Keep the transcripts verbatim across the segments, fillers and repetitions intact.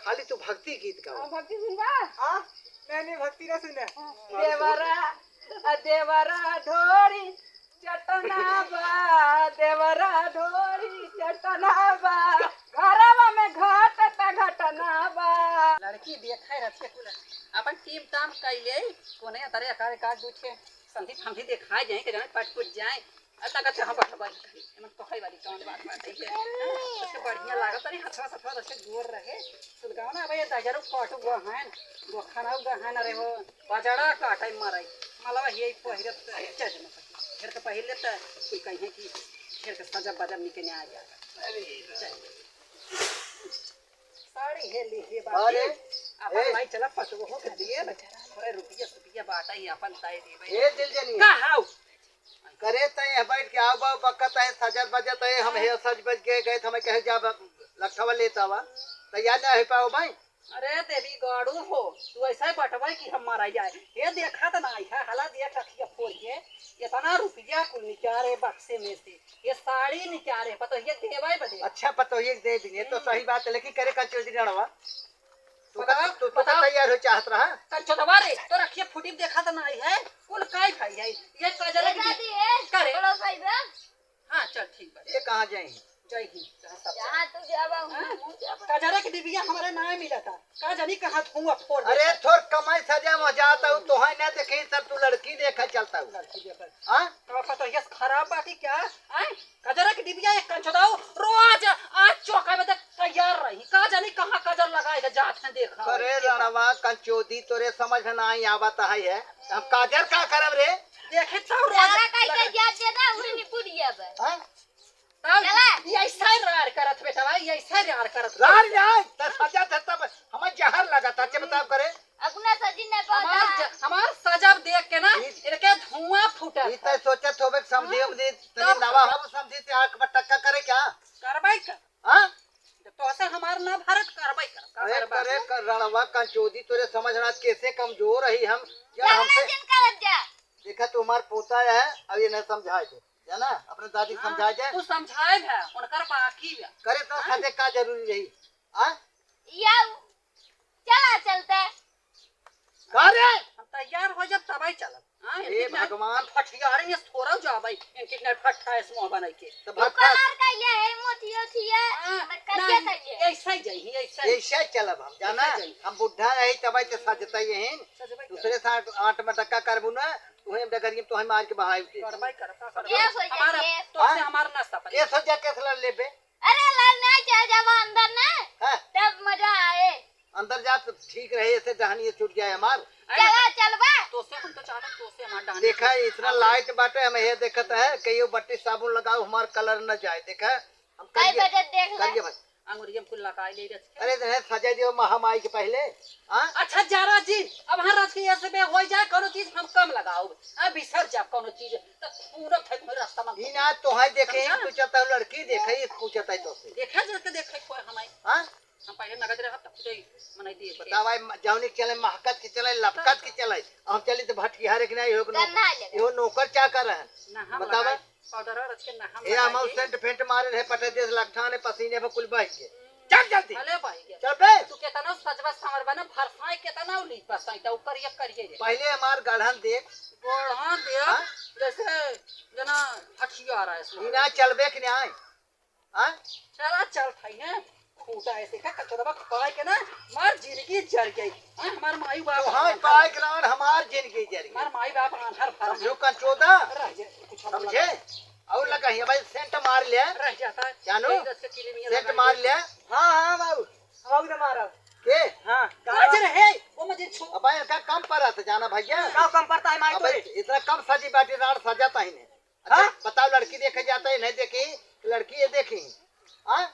खाली तू भक्ति गीत गावा। हाँ, भक्ति सुनबा? हाँ, नहीं, नहीं, भक्ति ना सुने। देवरा, आ देवरा ढोरी चटना बा, देवरा ढोरी चटना बा, घरवा में घटता घटना बा। लड़की देखे रखे कुल, अपन टीम टाम कैले, कोने तरे अकारे काज दूठे, संधी फंधी देखाए जाए, के जाने पट पुट जाए। अब तक अच्छा हम बैठबा ही करी। एमन कहै वाली कौन बात बाटे के? हाँ, सबसे बढ़िया लागत तनी हथवा सथवा रखे गोर रहे। सुलगावना अब ये दजरो काट हुआ है। गोखाना हुआ है ना रे हो। बजड़ा काटे मरई। मलवा ये पहिरत तो है, चल ना सकी। घर के पहिले तो कोई कहीं कि घर के सजब बजब निकल आ जाता। अरे चल। साड़ी हे ली हे बाटी। अरे, अपन ए। लाई चला पटवो के दिए। थोड़े रुपया सुपया बाटा ही अपन ताई देबे। ए दिल जनी। का हाउ? करे तय है बैठ के आओ बाबू बक्का तय सजत बजत है हम हे सज बज के गए थे, हमें कहे जा लखवा लेता हुआ। तैयार ना हो पाओ भाई। अरे देवी गाड़ू हो, तू ऐसा ही बटवाई कि हम मारा जाए। ये देखा तो ना है, हला देख रखिए फोड़ के। इतना रुपया कुल निकाले बक्से में से। ये साड़ी निकाले, पतोहिया के देवाई बदे। अच्छा, पतोहिया के दे दिए, तो हम्म। सही बात है, लेकिन करे का चौधरी रणवा? तू बताओ, का, तू, तू का बताओ। तैयार हो चाहत रहा? कंचोदवा रे, तो रखिए फुटी देखा तो ना है, कुल काई खाई है। ये कजरा ए की दादी, ए, करे। बड़ा भाई बा। हाँ, चल ठीक बा। ये कहाँ जाई? जय हिंद, जहाँ सब जहाँ जय। तू जाबा, हाँ? वहाँ हम जाबा। कजरा की डिबिया हमारे ना मिला था। का जानी कहाँ धुआं फोड़ अरे, देता। थोर कमाई सजा में जाता हूँ, तोहाई ना देखी, सब तू लड़की देखा चलता हूँ। लड़की देखा। हाँ? तो पता ये खराब बात ही क्या? आय? कजरा की डिबिया एक कंचोदाओ, रोज आज चौका में तक तैयार रही। का जानी कहाँ कजर लगाए के जात हैं, देखा। अरे देखा। रणवा कंचोदी, तोरे समझ में ना आई आवत है, है? हम काजर का करब रे? देखे तो रोज तारा कहीं के लगा- जात जे ना, उहे निपुड़िया बा। हाँ? तब चला। ये ऐसा ही रार करत बेटवा, ये ऐसा ही रार करत। रार जाए, त सजा थे तब हमार जहर लगा था, अच्छा बताओ करे। अपना सजी नहीं हमार पाता। ज-, हमार सजब देख के ना, ई इनके धुआं फूटत ई है। तय सोचत होबे कि समझी हाँ। उमझी, तनी तब नवा का? हम समझी ते आँख में टक्का करे क्या? करबै कर। हाँ? जब तो ऐसे हमार ना भारत करबै कर, का अरे करबा? करे कर रणवा कंचोदी, तोरे समझ ना कैसे कमजोर रही हम, यार झगड़ा हमसे जिन करत जा। देखा तू हमार पोता है, अब ये नहीं समझाए दे, जाना? अपने दादी के हाँ, समझाए दे। तू समझाए है, उनकर बाकी बा। करे तो हाँ। सजे का जरूरी रही? हाँ? या चला चलते। का रे? हम तैयार हो जब तबै चलब। हाँ, हे इनकी ना भगवान। फठियारे ये थोड़ा जाबै, इनकी ना फट्ठा है मुँह बनाई के। तो तू भट्ठा कलर कइले है, मोतियो थिया, हाँ, मैं करिया नहीं, कइले। ऐसा ही जाई, ऐसा ही। ऐसा ही चलब हम, जाना? ऐसा ही जाई। हम बुढ़ा रही तबै ते सजता ही हैं। सजबै दूसरे साथ आठ में टक्का करबू ना, उहे हम डगरियम तो हम मार के बहाई उठे। करबै करब, का करबै? ये हो जाए, हमारा, ये। तो से हाँ? हमार ना सपन। ये सोचा कैसे लड़ लेबे? अरे लड़ना चाहे जब अंदर ना, हाँ। तब मजा आए। अंदर जा तो ठीक रहे, ऐसे डहनिया छूट जाए हमार। अरे चला, चलबा। तो से हम तो चाहत, तो से हमार डहनिया देखा, छूट इतना हाँ। लाइट बाटे, हम ये देखत है, कहियो बट्टी साबुन लगाओ, हमार कलर न जाए। देखा, हम कई करिए, बजे देख ले। करिए भाई। अंगुरिया में कुल लगाई ले रच के। अरे, नहीं, सजा दियो महामाई के पहले। हाँ? अच्छा, जा राजी, अब हाँ राज के ऐसे में हो जाए, कोनो चीज हम कम लगाओ। हाँ, बिसर जा कोनो चीज, तो पूरा फेंक में रास्ता में ई ना, तोहाई देखे, समझा? पूछता हूँ, लड़की देखे, पूछता है तो से। देखा जरा के देखे कोई हमाई। हाँ? हम पहले नगद रहब, तब तो मनई दिए के। बतावा, जौनी के चले, महकत के चले, लपकत के चले। हम चली तो भटकिहारे के नहीं, हो गन्ना ले। इहो नौकर चाकर है। ना हम बतावा। लगाई, पाउडर और अच्छे ना हम ए, लगाई। हम सेंट फेंट मारे रहे, पटे देश लखठाने पसीने पर कुल बह के। चल जल्दी। अले भाई के। चल बे। तू केतना सजवा संवरवा ना, भरसाई केतना उली पसाई, त ऊपर ये करिए रे। पहले हमार गढ़न देख। गढ़न देख, हाँ? जैसे जना हथियार है इसमें। ई ना चलबे के नहीं आए। हाँ? चला चल थाई है, खूटा ऐसे का कचरवा पाए के ना, हमार जिंदगी जर गई। हाँ, हमार माई बाप तो हाँ, आन्हर पाए के लाड़ हमार जिंदगी जर गई। हमार माई बाप आन्हर फर समझो कंचोदा? रह जाए, कुछ हम समझे? लगा। और लगा ही भाई सेंट मार ले। रह जाता है। जानो? यही रस के किले में सेंट लगा मार दे। ले। हाँ, हाँ, बाबू। बाबू ने मारा। के? हाँ। का जर है? वो मुझे छू। अब भाई इनका कम पर था जाना भैया। का कम पड़ता है माई अबे तोरे? इतना कम सजी बाटी राड़ सजाता ही नहीं। अच्छा, हाँ? बताओ, लड़की देखे जाता है, नहीं देखी? लड़की ये देखी। हाँ?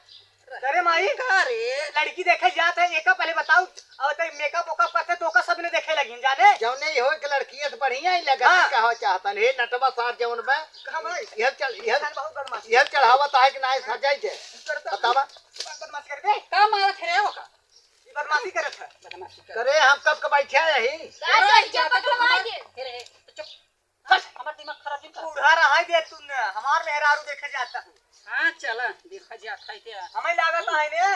अरे माई, का रे? लड़की देखे जात है, एका पहले बताओ, अब तक मेकअप ओकअप करते तो ओका सब ने देखे लगिन, जाने? जौने हो के लड़की ये तो बढ़िया ही लगा, हाँ। का हो चाहता नहीं, नटवा सार जौन बा। कहाँ भाई? यह चल, यह, इंसान बहुत बदमाश। यह चढ़ावत है कि नहीं सजाई दे? करता बतावा। बदमाश कर दे। का मारत है ओका? ये बदमाशी करत है। बदमाशी कर। करे हम कब के बैठे यही? का अरे, चल, जाता चल, तो हमार, बदमाश। हे रे, चुप। हट, हमार दिमाग खराब नहीं कर। बूढ़ा रहा दे तू न, हमार मेहरारू देखे जाता हूँ। हाँ, चला, देखा जाता है क्या? हमें लागत है ने।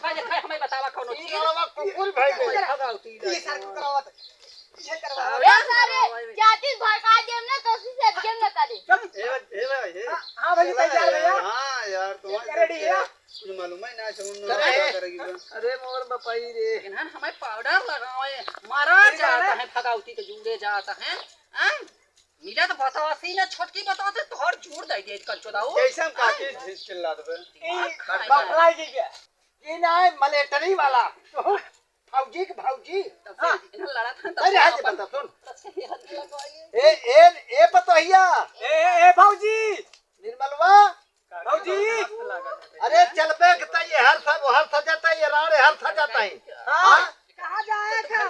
भाई, भाई, हमें बतावा कौनो ई चीज। लड़वा कुकुर भाई गए। भगौती ई लड़वा। सर को करावत। ये करवा। अरे सारे, जाति भड़का देम ना, तो उसी से गेम न करे। ए, ए भाई, ए। हाँ, हाँ भाई, ए भाई, तैयार भैया। हाँ यार, तुम्हारे ये ready है? कुछ मालूम ही ना, समझ में करे। क्या करेगी बा? अरे मोर बपाई रे। इन्हन हमें पाउडर लगावे, मारा अरे जाता बाबा। है, भगौती के जूड़े जाता है। हाँ? मिला तो बतावा सी ना, छोटकी बतावा से तोहर जूड़ दे दे, कंचो दाऊ। कैसे हम हाँ? काकी झिझ चिल्ला देबे? दिमाग ए, खाए बफला ना। जी के। ये ना है मलेटरी वाला। तो फौजी के भौजी। तब से हाँ। इन्हन लड़ा था, तब अरे से आज अपन बता सुन। तब से ये हाथ लगा ये। ए, ए, ए पतोहिया। ए, ए, ए, भौजी। निर्मलवा। भौजी। अरे चलबे के त ये हर सब, हर सजाता है, ये राड़े हर सजाता है। हाँ। हाँ? कहाँ जाए था?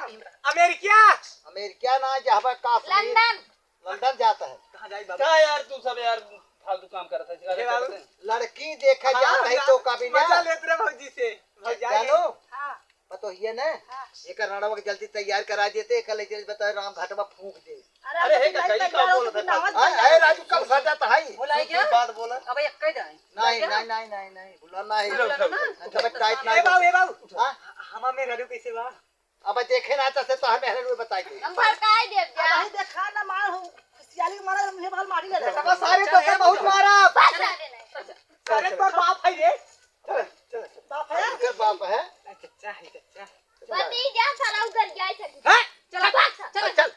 अमेरिका। अमेरिका ना, जहाँ काश्मीर। लंदन। लंदन जाता है। कहाँ जाई बाबू? का यार, तू सब यार फालतू काम करत है। हे बाबू। लड़की देखे हाँ, जाता है ना, तो का भी ना। मजा लेत रहे भौजी से। भौजाई। जानो? हाँ। पतोहिया ने हाँ। एकर राड़वा के जल्दी तैयार करा देते, एकर ले चल बता राम घाट में फूंक दे। अरे, अरे, हे काका, ई का बोलत है? हाँ, ए, राजू, कब सजा त हई? बुलाई क्या? बात बोला। अब एक कह जाए। नहीं, क्या? नहीं, नहीं, नहीं, नहीं, बुला नहीं। बुला ना। अच्छा, बस टाइट ए नहीं बाबू, ए बाबू। हाँ? हमार मेहरारू कैसे बा? अब देखे ना, तो से तो हमें हर बताई दे। हम भड़काई देब जा। अब भाई देखा ना, मार हो। सियाली के मारा, मुझे बाल मारी ले। सब सारे तो से बहुत मारा। बस सारे नहीं। सारे तोर बाप है रे। चल, चल, चल। बाप है? इनकर बाप है। चच्चा है, चच्चा। भतीजा साला उधर जाए थे। हैं? चल, चल, चल, चल, चल,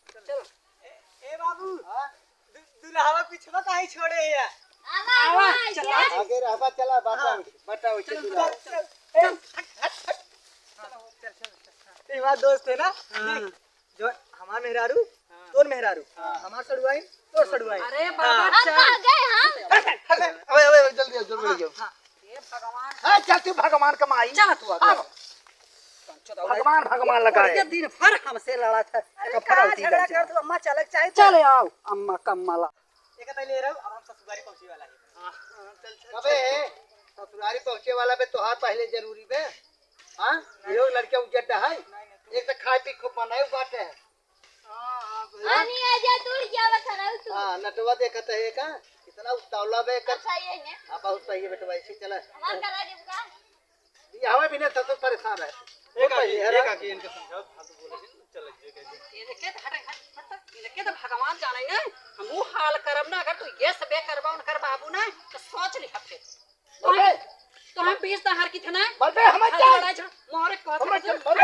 चल, चल। ए, ए बाबू, हाँ? दु-, दुल्हवा पिछवा काहे छोड़े है? आवा, आवा, आवा, चल, जा। आगे रहबा, चला, बाटा हाँ। उठ, बाटा उठ, चल, चला। चल, चल, चल, हट, हट, हट। चल, चल, चल, चल। ये हमारा दोस्त है ना? हाँ। देख, जो हमार मेहरारू, हाँ। तोर मेहरारू, हाँ। हमार सड़ुआइन, तोर सड़ुआइन। अरे हाँ। बाबा, हम चल। आ गए, हम। अबे, अबे, अबे, जल्दी आओ, जल्दी आओ। हाँ, हाँ। हे भगवान। हाँ, चल तू भगवान का माई। चल तू आगे। हाँ। भगवान, भगवान लगा है। ये दिन भर हमसे लड़ा था। अरे का झगड़ा कर तू, अम्मा चलक चाहे तो। चले आओ, अम्मा कम्मा ला। एक पहले रहो, अब हम ससुरारी पहुँचे वाला है। हाँ, हाँ, चल, चल, अबे, चल। ससुरारी पहुँचे वाला बे तोहार पहले जरूरी बे। हाँ? यो लड़का उजड्डा है। नहीं, नहीं, तू एक तो खाए पी खूब बनाए बाटे है। हाँ, हाँ, भैया। हाँ? पानी आ जा, दूर क्या बता रहा हूँ तू? हाँ, नटवा देखत है का? कितना उतावला बे कर। अच्छा, ये है। हाँ, बहुत सही है बेटवा, ऐसे चला। हमार करा देब का? ये हवा भी नहीं था तो परेशान है। एक आके, एक आके इनके समझाओ, फालतू बोले जिन, चल जे कह दे। इनके तो हटे, हट, हट, हट, इनके तो भगवान जाने ना, हम वो हाल करब ना, अगर तू ये सबे करबा उनकर बाबू ना, तो सोच लिहा फिर। अबे! तो हम बीस दहार की थे ना? मरबे, हम हर जान। लड़ाई झगड़ा, मोहरे कहत मर रहे जा, थे। मर जा।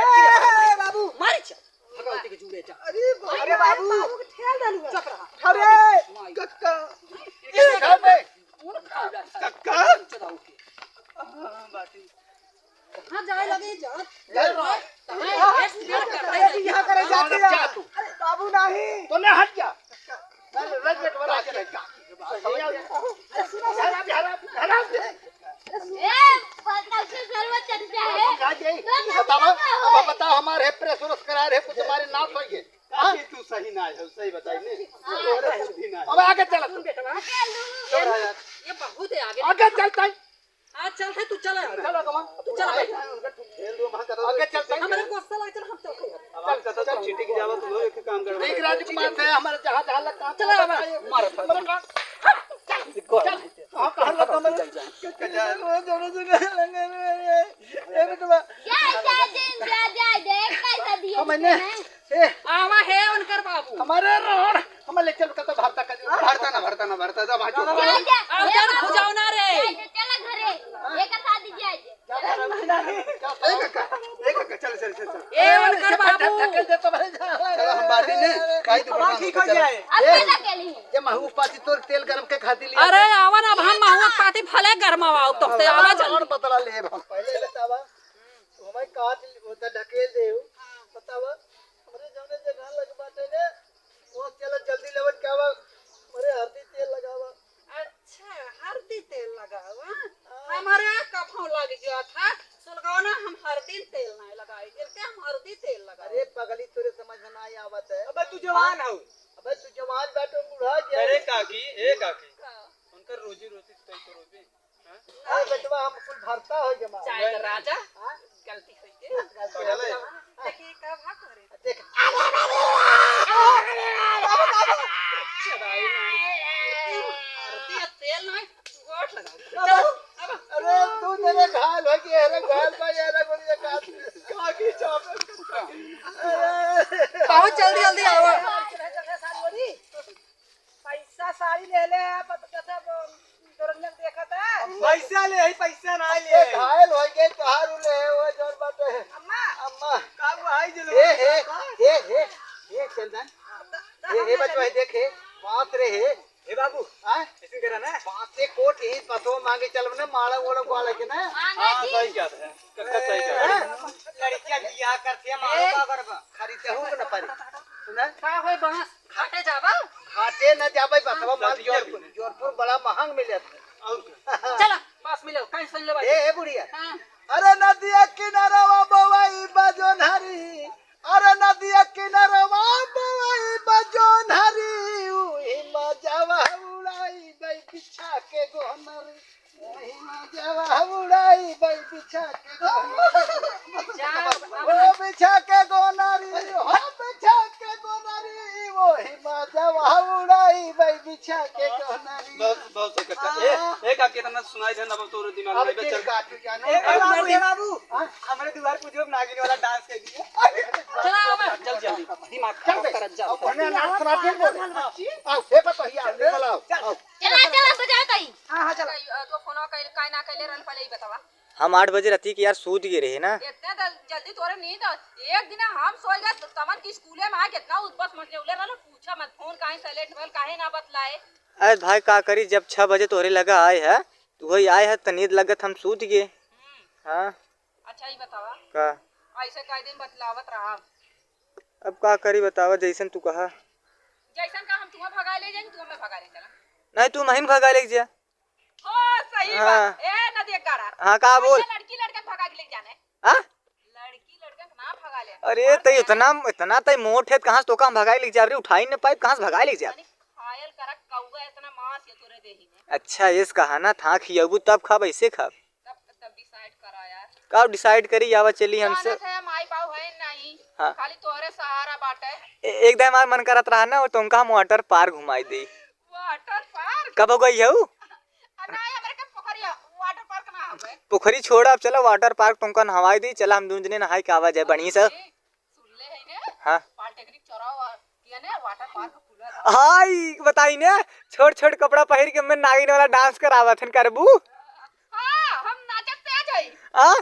ए, बाबू। मर जा। भगवती के जूरे जा। अरे बाबू। अरे बाबू। बाबू के ठेल डालूंगा। चुप रहा। अरे, माई। कक्का। इनके ए, घर में। कौन खाऊ जाता है? कक्का। चुदाऊ के। हाँ, बाटी। कहाँ जाए लगे जा? घर में। कहाँ है? अरे, यहाँ करे जाते जा। जा तू। अरे, बाबू नहीं। तो ले हट जा। अरे, रज बेटवा, रज के रह जा। अरे, सुनो, हराम, हराम, हराम। ए, पता से सर्व चर्चा है। हम जा जाई। तो बतावा, बतावा। अब बतावा, हमारे प्रेस उरेस करा रहे, कुछ हमारे नाम होइए। हाँ? काकी, तू सही ना है, सही बताई ने। हाँ। तोहरे बुद्धि ना है। अब आगे चल तू। बेटवा, ये, ये बहुत है आगे। आगे चलता है। हाँ, चल है, तू चल है। चल, आगे, तू चल भाई। आगे चलता है। हमारे गुस्सा लगे, चल, हम चलते हैं। अब चल, चल, चल। चिटिक जावा, तू लोग एक काम कर। देख, राजकुमार से हमारे जहाँ, जहाँ लग काम चल, चल, अब बताइए। मार, मार। चल, चल। कहाँ, कहाँ लगा मैं? चल, चल। ए बेटवा। जा, जा, जा, जा, देख, कैसा दिया हम इन्हें, दिखते हैं। ए, आवा है उनकर बाबू। हमारे रोड, हम ले चल, कतो भरता कर। भरता ना, भरता ना, भरता, जा भाई। जा, जा। अब ए जान बाबू। खुजाओ ना रे। जा, जा, चला घरे। एक साथ जा, जा। ए काका, ए काका, चल, चल, चल, चल। ए, उनकर बाबू। ढकेल दे तो भाई, जा। चलो, हम बाटी ने, काई तू अब परेशान ठीक हो होके चला। जाए। अब ए, कैसा के लिए? ये महू पाती तोर तेल गरम के खाती लिया। अरे, आवा ना, अब हम महू पाती भले गरमावा, तो से आवा चल। और बदला ले हम। पहले बतावा, तू हमें काट, वो तो ढकेल दे हो। बतावा, हमरे जौने जगह लग बाटे ने, वो चलो जल्दी लेवन के आवा, हमरे हरदी तेल लगावा। अच्छा, हरदी तेल लगावा? हाँ। हमारे कफौ लग गया था, सुलगाना हम हरदी तेल नहीं लगाई, जैसे हम हरदी तेल लगाई। अरे पगली, तोरे समझ में नहीं आवत है। अबे तू जवान हऊ। अबे तू जवान बैठो, बूढ़ा गया। अरे काकी, ए काकी, हाँ। उनकर रोजी रोटी तो कई करोगे? हाँ? अरे बेटवा, हम कुल भरता हो जमा। चाहे तो राजा, हाँ? गलती होई के। गलती हो गया। देखी, कब हक हो रे? देख। अरे, अरे, अरे, अरे, अरे, अरे, अरे, अरे, तेल नहीं, गोट लगा। चलो, अब। अरे, तू मेरे घायल हो गया, अरे, घायल भाई, अरे, गोली का, का की चाप है? अरे। बहुत जल्दी, जल्दी आओ। पैसा सारी ले ले, आप तो कैसे ब-, दुरंजन देखत है? पैसा ले, है पैसा ना ले। ए, घायल हो गए, तोहार उ ले, वो जोर बात है। अम्मा। अम्मा। का वो आई जे लोग? ए, हे, हे, हे, हे, चंदन। द-, द-, ए, हे, बचवा, हे, देख, हे, बाप रे, हे। ए, बाबू। हाँ? ऐसे करा ना। बाप से कोट यही पतो मांगे चलब ना, माड़ा ओड़ा को लेके ना। हाँ, हाँ, जी। सही कहत है। कक्का सही कहत है। हाँ? लड़किया बियाह करते हैं, मारो ए। का करबा? खरीदते हूँ ना पारी। सुना? का होय बांस? घाटे जाबा? घाटे न जाबे, बतवा माल जल्दी, जल्दी। जोरपुर, जोरपुर बड़ा महंग मिले थे। और का? चला, पास मिलो, कहीं सुन ले भाई। ए, ए बुढ़िया। हाँ। अरे नदिया किनारवा बवाई बजोन हरी, अरे नदिया किनारवा बवाई बजोन हरी, उही मजावा उड़ाई बई बिछा के गोनरी। वही मजावा उड़ाई बई बिछा के गोनरी। जा, ओ बिछा के गोनरी, हो बिछा के गोनरी, वही मजावा उड़ाई बई बिछा के गोनरी। बहुत, बहुत सही करता। ए, हाँ। ए, का कितना सुनाई देना, अब तोरे दिमाग अब में के चल। काटू जानो। ए, ए बाबू, ए बाबू, हाँ? हमारे दुआर पर जो नागिन वाला डांस कर दिया। चला, आवा। जल्दी, जल्दी, दिमाग खराब करत जा। अब उन्हें नाच सुना दे बोले। आओ, हे पतोहिया, ले चलाओ। चल। आओ। चला, चला, बजाओ ताई। हाँ, हाँ, चला। अ, तो फोनवा कइल, काहे ना कइले रहल, पहले ई बतावा। हम आठ बजे राती के यार सूत गए रहे ना। इतने दल-, जल्दी तोरे नींद आ-, एक दिन हम सोए गए, तमन की स्कूले में आके इतना उदबस मचौले रहल, पूछा मत, फोन काहे silent भल, काहे ना बतलाए। अरे भाई का करी, जब छह बजे तोरे लगा आए है, तो वही आए है, त नींद लगत हम सूत गए। हम्म। हाँ। अच्छा, ई बतावा। का? ऐसे कई दिन बतलावत रहा। अब का करी बतावा, जैसन तू कहा। जैसन का हम तुम्हें भगा ले जाएंगे, तू हमें भगा ले चला। नहीं, तू महीन भगा ले जा। ओ, सही हाँ। बात। ए, नदी एक गाड़ा। हाँ, का बोल? ऐसे लड़की लड़कन भगा के ले जाने। हाँ? लड़की लड़कन ना भगा ले। अरे, हाँ, तई क्या? इतना, इतना तई मोट है, कहाँ से तो काम भगाई ले जा रे? उठाई न पाइप, कहाँ से भगाई ले जा? तनी खायल करा, कौआ इतना मांस है तोरे देही में। अच्छा, ये कहा ना था, खियाबू तब खाब, ऐसे खाब। तब, तब decide करा यार। का decide करी, आवा चली हमसे। जानत है, माई बाऊ है नहीं, हाँ। खाली तोहरे सहारा बाटे। ए-, एक दिन हमार मन करत रहा ना, वो तुमका हम water park घुमाई दी। Water park? कब हो गई है वो? आ, नहीं, हमरे के पोखरिया, water park ना हवे। पोखरी छोड़ा, अब चला water park तुमका नहवाई दी, चला हम दून जने नहाई के आवा जाए बढ़िया से। सुनले है ने? हाँ। Polytechnic चौराहा किया ने water park खुला था। हाय, बताई ने, छोट छोट कपड़ा पहिर के मैं नागिन वाला dance करावत हन, करबू? हाँ, हम नाचत से आ जाई। हाँ?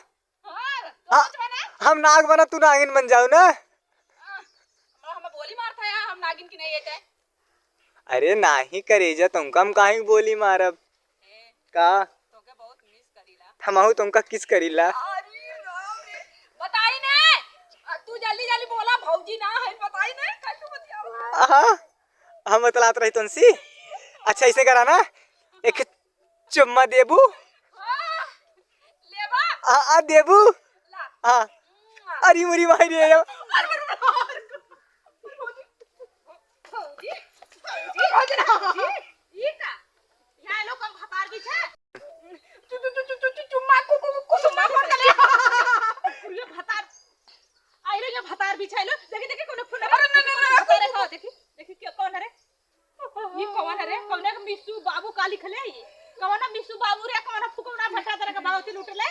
हाँ, तो हाँ, नाच बना। हम नाग बना, तू नागिन बन जाऊ ना। हाँ, हम, हम बोली मारता है, हम नागिन की नहीं है ते। अरे नाही करेजा, तुमका हम काहे गोली मारब? ए, का? तोके बहुत miss करीला। हमहू तुमका kiss करीला। अरे राम रे, बताई ने। आ, तू जल्दी जल्दी बोला, भौजी ना है, बताई ने, कल तू बतियावा। आहा, हम बतलात रही तुमसे। अच्छा, ऐसे करा ना, एक चुम्मा देबू? हाँ, लेबा। आ, आ, देबू? ला। हाँ। मुआ। अरे मुरी माई रे। अरे, अरे, अरे, अरे। भौजी, भौजी, भौजी, भौजी, ई का? यहाँ लोग हम भतार बिछा? चु-, चु-, चु-, चु-, चु-, चुम्मा, कु-, कु-, कु-, चुम्मा फोन कर ले। ये भतार, आई रे, ये भतार बिछा लो। देखी, देखी, कौन फोन अरे, नहीं, नहीं, नहीं, भतार है, देखी, देखी, क्या, कौन है रे? ई कौन है रे? कौन है मिसू बाबू का लिखले ई? कौन है मिसू बाबू रे? कौन है फुकौना भट्टा तरह का भावती लूटले?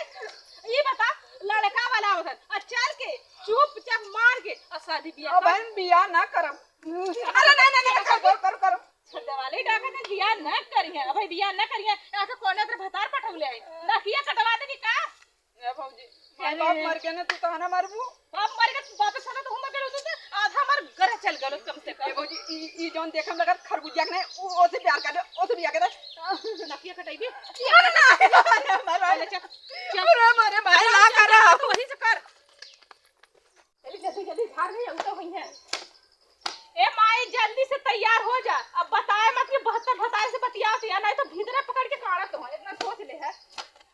ई बता, लड़का वाला आवत है। आ चल के चुपचाप मार के आ शादी बियाह ओ कर। बहन, बियाह ना करब। अरे नहीं, नहीं, नहीं, करो, करो, करो। छड्डे वाले डाका ने बियाह ना करिए। अब बियाह ना करिए। आके कौन है तेरे भतार पठौले है? ना किया कटवा दे कि का? ए भौजी, माई अरे। बाप मर गए ना, तू कहाँ ना मरबू? बाप मर गए, तू वापस आना तो हम मर गए, तो आधा हमार घर चल गए कम से कम। ए भौजी, ई, ई जौन देखम लगत खरबूजिया के नहीं, उ, ओसे प्यार कर दे, ओसे बियाह कर दे। नकिया कटाई भी? अरे ना, अरे मर पहले चल, चल। अरे मारे भाई, ना करा। तू वहीं से कर। चली जल्दी, जल्दी झाड़ नहीं, उतर हुई है। ए माई, जल्दी से तैयार हो जा। अब बताए मत कि बहत्तर भतार से बतियावत है, नहीं तो भीतरे पकड़ के काढ़त हो। इतना सोच ले है।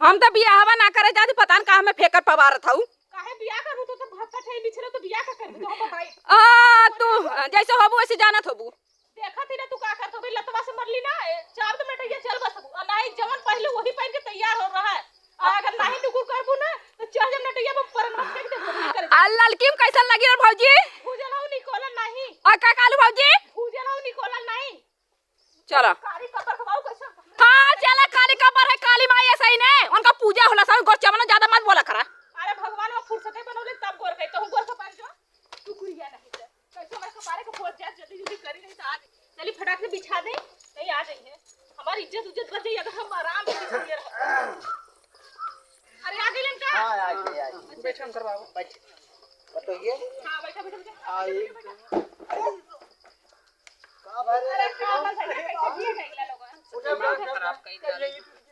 हम तो बियाहवा ना करे जाती, पता न का हमें फेंकर पवारत हऊ। काहे बियाह करबू? तू तो भत्ता ठेई बिछले, तो बियाह का करबू? तो हम बताई। आ, तू जैसे होबू वैसे जानत होबू। देखत ही ना तू का करत होबू, लतवा से मरली ना, ए, चार दो मिनट ये चल बस। आ नहीं, जवन पहले वही पहन के तैयार हो रहा है। आ, अगर नहीं टुकुर करबू ना, चढ़ जब नटैया पर परन फेंक दे, गोली कर दे। आ ललकी में कैसन लगी रे भौजी? भूजल हूँ निकोलन नहीं। और का कहलू भौजी? भूजल हूँ निकोलन नहीं। चलो। कारी कपर खवाऊ कैसन? हाँ, चला, काली कपर है, काली माई ऐसा ही ने। उनका पूजा होला, सब गोर चमन ज्यादा मत बोला करा। अरे भगवान वो फुर्सते बनौले तब गोर कहे, तो गोर कपार जो। तू कुरिया नहीं तो। कैसे हमारे कपारे को फोड़ जा, जल्दी जल्दी करी नहीं तो आ जाए। चली फटाक से बिछा दे, नहीं आ जाइए। हमारी इज्जत उज्जत बच जाइए अगर हम आराम से बिछा दिए रहो। अरे आ गई लंका। हाँ, आ गई, आ गई। बैठो, अंकल बाबू। बैठ। बताइए। हाँ, बैठा, बैठा, बैठा। आ, बैठा, ये बैठा। का भर अरे का भर भैया, कैसे जिए गईला लोगन? उठा, दिमाग बैठ, खराब बैठ। कई दिया।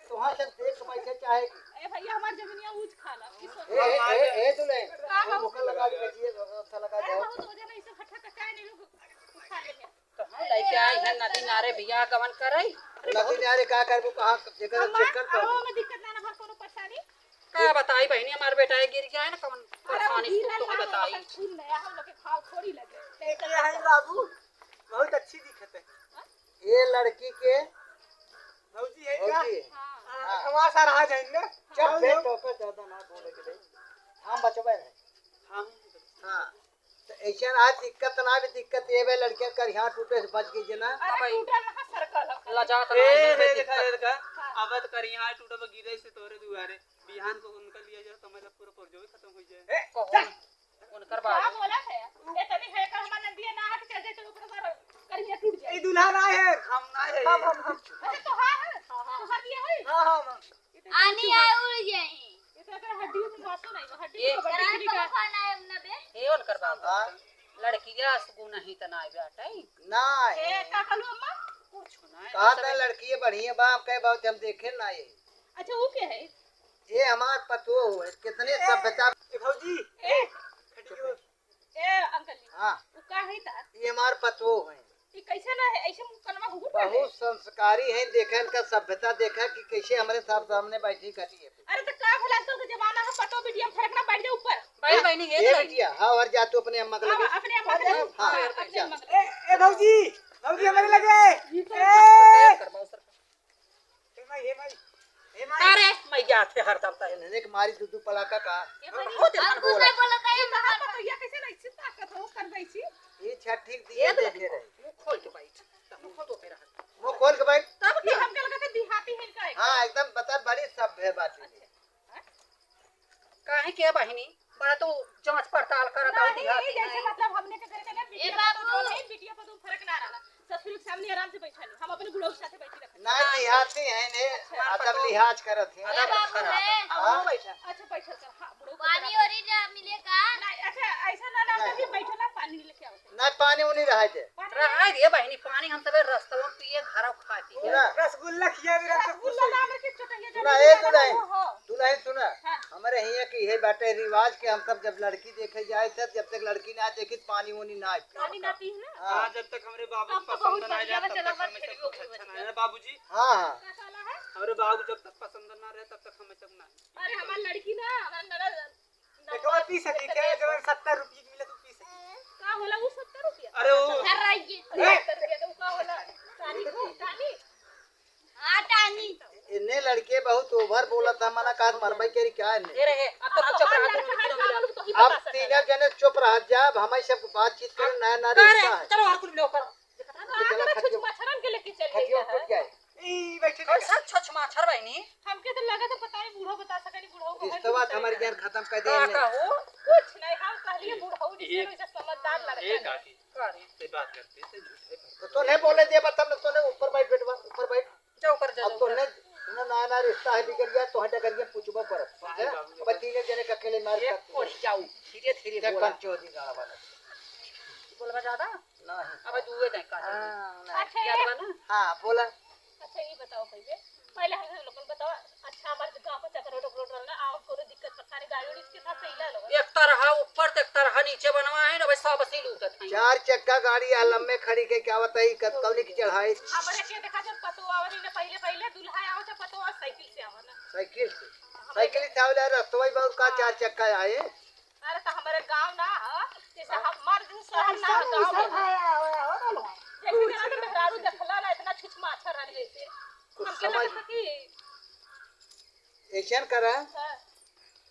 तोहार सब देख के बैठे चाहे। ए भैया, हमार जमीनिया ऊंच खाला। ई सोच ए, ए, ए, ए, तू नहीं। का हो? मुक्का लगा के बैठिए, अच्छा लगा अरे जाओ। बहुत हो जाना, इसे फटा का चाय नहीं लोग उठा ले हैं। कहाँ लेके आई है नदी नारे बियाह गवन करई? नदी नारे का करबू, कहाँ जेकर अम्मा, चेक कर पाबू? आवा में दिक्कत ना, ना भर कोनो परेशानी। का बताई बहिनी, हमार बेटा ये गिर गया है ना, कवन अरे परेशानी गिरल तो ना, बताई। ओकर खून नया हम लोग के घाव थोड़ी लगे। ये है बाबू, बहुत अच्छी दिखत है। हाँ? ये लड़की के भौजी है का? भौजी। हाँ। हाँ, हाँ। हमार सारा आ जाइन ना। चल, आओ, बे, आओ। तो का ज्यादा ना बोले के दे। हम बचबे रहे। हम हाँ। तो ऐसन आज दिक्कत ना भी दिक्कत ये बे लड़कियन कर यहाँ टूटे से बच गई जे ना। अरे भाई, टूटल ना सर्कल है। लजात ए, ना है, रे, देखा, दिक्कत। देखा। हाँ। अब तो कर यहाँ टूटे बा गिरे से तोरे दुआरे। बिहान को उनका लिया जाए तो मतलब पूरा परजोई खत्म हो जाए। ए, कहो। चल। उनकर का बाबू। बोला है? ए, तनी है कर हमार नदिया ना हट के जाए तो ऊपर कर करिया टूट जाए। ए, दूल्हा ना है। हम ना है। हम, हम, हम। अच्छा, तोहार है? हाँ, हाँ। तोहार बिया है? हाँ, हाँ, हाँ। आनी आए उड़ जाई। ये तो अगर हड्डी में मासो नहीं, हड्डी ए, में बड़ी कराए हड्डी तो का। खाना है ना बे? ए, उनकर बाबू। हाँ। लड़की के असगुन ही त ना आवे हटाई। ना ए, है। का कहलू अम्मा? कुछ ना है। कहा था लड़की ये बढ़िया बा, हम कहे बहुत हम देखे ना ये। अच्छा, वो क्या है? ये हमार पतोह है, कितने ए, सभ्यता। ए भौजी, ए, खड़ी हो। ए, अंकल जी, हाँ। उ का है ता? ये हमार पतोह है। ई कैसे ना है, ऐसे मुंह कनवा घुघुर कर बहुत दे। संस्कारी है, देखा इनका सभ्यता, देखा कि कैसे हमारे साथ सामने बैठी खड़ी है। अरे तो का भला आजकल के जमाना है, पतो बिटिया में फर्क ना, बैठ जा ऊपर। बैठ बहिनी, ये ए तो बिटिया, हाँ, और जा तू अपने अम्मा के हाँ, लगे। अपने अम्मा के लगे। हाँ, हाँ, अपने जा। अम्मा के लगे। ए, ए भौजी, भौजी हमारे लगे। ये तो ए! ए माई, ए माई, ए माई। अरे, मैं जात है हरदम तक। इन्हने के मारी दू दू पलाका का। ए भाई, बहुत हम कुछ बोला। नहीं बोलत है, ये कहाँ पर भैया कैसे नहीं चिंता कर हो कर बैठी? ये छठी के दिए ये तो देखे रहे। मुंह खोल के बैठ। मुंह खोल के बैठ। तब के हमके लगा था देहाती है इनका एक। हाँ, एकदम बता बड़ी सभ्य बात है। अच्छा। हाँ? काहे के बहिनी? बड़ा तू जांच पड़ताल करत हऊ, नहीं, देहाती जैसे है। मतलब हमने के घर के ना ए बिटिया बाबू। पतोह नहीं, बिटिया पतोह फर्क ना रहला। ससुर के सामने आराम से बैठा नहीं, हम अपने बुढ़ऊ के साथे बैठी रखा। ना, देहाती है ने, अच्छा। अदब लिहाज करत है। ए बाबू रे। अब हाँ? बैठा। अच्छा, बैठल कर, हाँ, बुढ़ऊ के पानी तरफ। ओरी जा मिले का? नहीं, अच्छा, ऐसा ना, ना, नहीं। कभी बैठो ना, पानी लेके आओ। ना, पानी उनी रहा दे। रहा दे बहिनी, पानी हम सबे रस्तवा पिए, घर खाती है। पूरा। रसगुल्ला खिया दे, रसगुल्ला। रसगुल्ला ना, लेकिन चटैया सुना, जाने ए वाला दुल्हन, हो, हो। दुल्हन सुना, हाँ। हमारे हियाँ की है बाटे रिवाज के हम सब जब लड़की देखे जाए थे, जब तक लड़की ना देखी, पानी उनी ना आए। पानी ना पी है ना? हाँ। हाँ, जब तक हमरे बाबू अब तो पसंद बहुत ना आए, बढ़िया तब बा, तक चला हमें बस सब कुछ खेलबो अच्छा ना है ना बाबूजी? हाँ, हाँ। का साला है? हमरे बाबू जब तक पसंद ना रहे, तब तक हमें सब ना। अरे, हमार लड़की ना, हमार ननद एक बार पी सकी, के जवन सत्तर रुपये की मिले, तू पी सकी। का होला वो सत्तर रुपया? अरे, वो हर राई के ए! सत्तर रुपया के, वो का होला? पानी को, पानी? हाँ, टानी। इन्हें लड़के बहुत ओवर बोलत है, मना काज मरबई करी क्या इन्हें? ये रहे, अब तो अब चुप हमार रहा, लड़का दोनों है, तीनों मिला। तो ही अब बता तीनों सकता है। जने चुप रह जा, अब हमारी सब बातचीत करो, नया नया का रे? रिश्ता है। चलो, हर कुल मिलो, करो। अब तो चला, आखिर खटियो, छुछ मच्छरन के लेके चल खटियो गई टूट है। जाए। ई बैठे और सब छछ माछर बहिनी। हमके तो लगा था पता है बूढ़ो बता सके नहीं, बूढ़ो को रिश्तवा तो हमारी जान खत्म कर दे का इन्हें। का हो? कुछ नहीं, हम कहलिए बूढ़ो जिससे एक वैसे समझदार लड़का एक है। आके का रे? से बात करते थे, झूठे पर तो तूने बोले दे, बता ना, तूने ऊपर बैठ, बेटवा, ऊपर बैठ। जा ऊपर जा, अब जा ऊपर। तूने, ना, ना, ना, रिश्ता है बिगड़ गया, तो हटा करिए पूछबो करत, समझे? बाबू, अब तीनों जने का अकेले मार ये कर कोई जाऊ, धीरे धीरे देख बोला। पंचो जी गाड़ा वाला। बोलबा ज्यादा? नहीं। अब दुए दे का हाँ, नहीं। अच्छा, याद ये बा ना? हाँ, बोला। अच्छा, ये बताओ पहले, पहले हम लोगन बताओ, अच्छा, हमारे गाँव का चक्कर रोड, रोड रहल ना, और कोनो दिक्कत परेशानी, गाड़ी उड़ी के साथ सही ला लोगन। एक तरह ऊपर तो एक तरह नीचे बनवा है ना, भाई, सब बसी लूटत हैं। चार चक्का गाड़ी आलम में खड़ी के क्या बताई, कत-, कौनी की चढ़ाई। हमारे के देखा जब पतो आवरी ना, पहले, पहले दूल्हा आवा, जब पतो आवा, साइकिल से आवा ना। साइकिल से? हाँ, हमारे साइकिल से आवेला, रस्तवा ही बहुत का हाँ। चार चक्का आए। अरे, तो हमारे गाँव ना ह, जैसे हाँ। हमार जो शहर ना ह, ऐसा, गाँव ऐसा में। है, है, है, है, है। जैसे कि ना, तो मेहरारू देखला ना, इतना छुछ माछर रहल जैसे। कुछ हमके समझ लगता कि ऐसन करा, हाँ।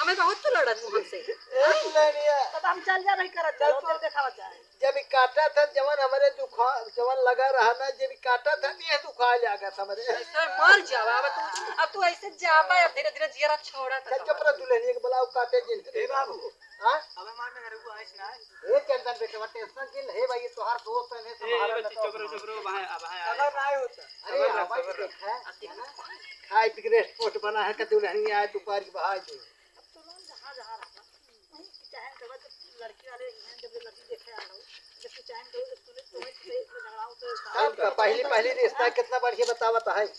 हमें बहुत तो लड़त हूँ हमसे। ए, दुल्हनिया। तब हम चल जा नहीं करत, चलो, चल देखावा जाए। जब ई काटा था, जवन हमरे दुखा, जवन लगा रहा ना, जब ई काटा था, ये दुखा लगा था हमरे। ऐसे मर जावा, अब तू, अब तू ऐसे जाबा, अब धीरे-धीरे जियरा छोड़ा था चल, चुप रह, दुल्हनिया के बुलाओ, काटे जिन। ए बाबू, हाँ? अब हमार में घरऊ आइस ना। ए, चंदन बेटवा, tension जिन, हे भाई, ये तोहार दोस्त है, ए, संभाला ए, ना तो। चुप रहो, चुप रहो, अब है, अब है, खबर ना होता। अरे, खबर ना, आवाज खबर देख, है, है ना? खाए पी के rest पोट बना है, कि दुल्हनिया आए, दुपार की बहाई दे। अब तो लोग जहाँ, जहाँ रहता, वहीं की चाहे जब, जब लड़की वाले हैं, जब लड़की देखे आ रहा हूँ, जब की चाहे जब, जब तूने, तुम्हें, तुम्हें झगड़ा हो तो तब का पहली, पहली रिश्ता कितना बढ़िया बतावत है,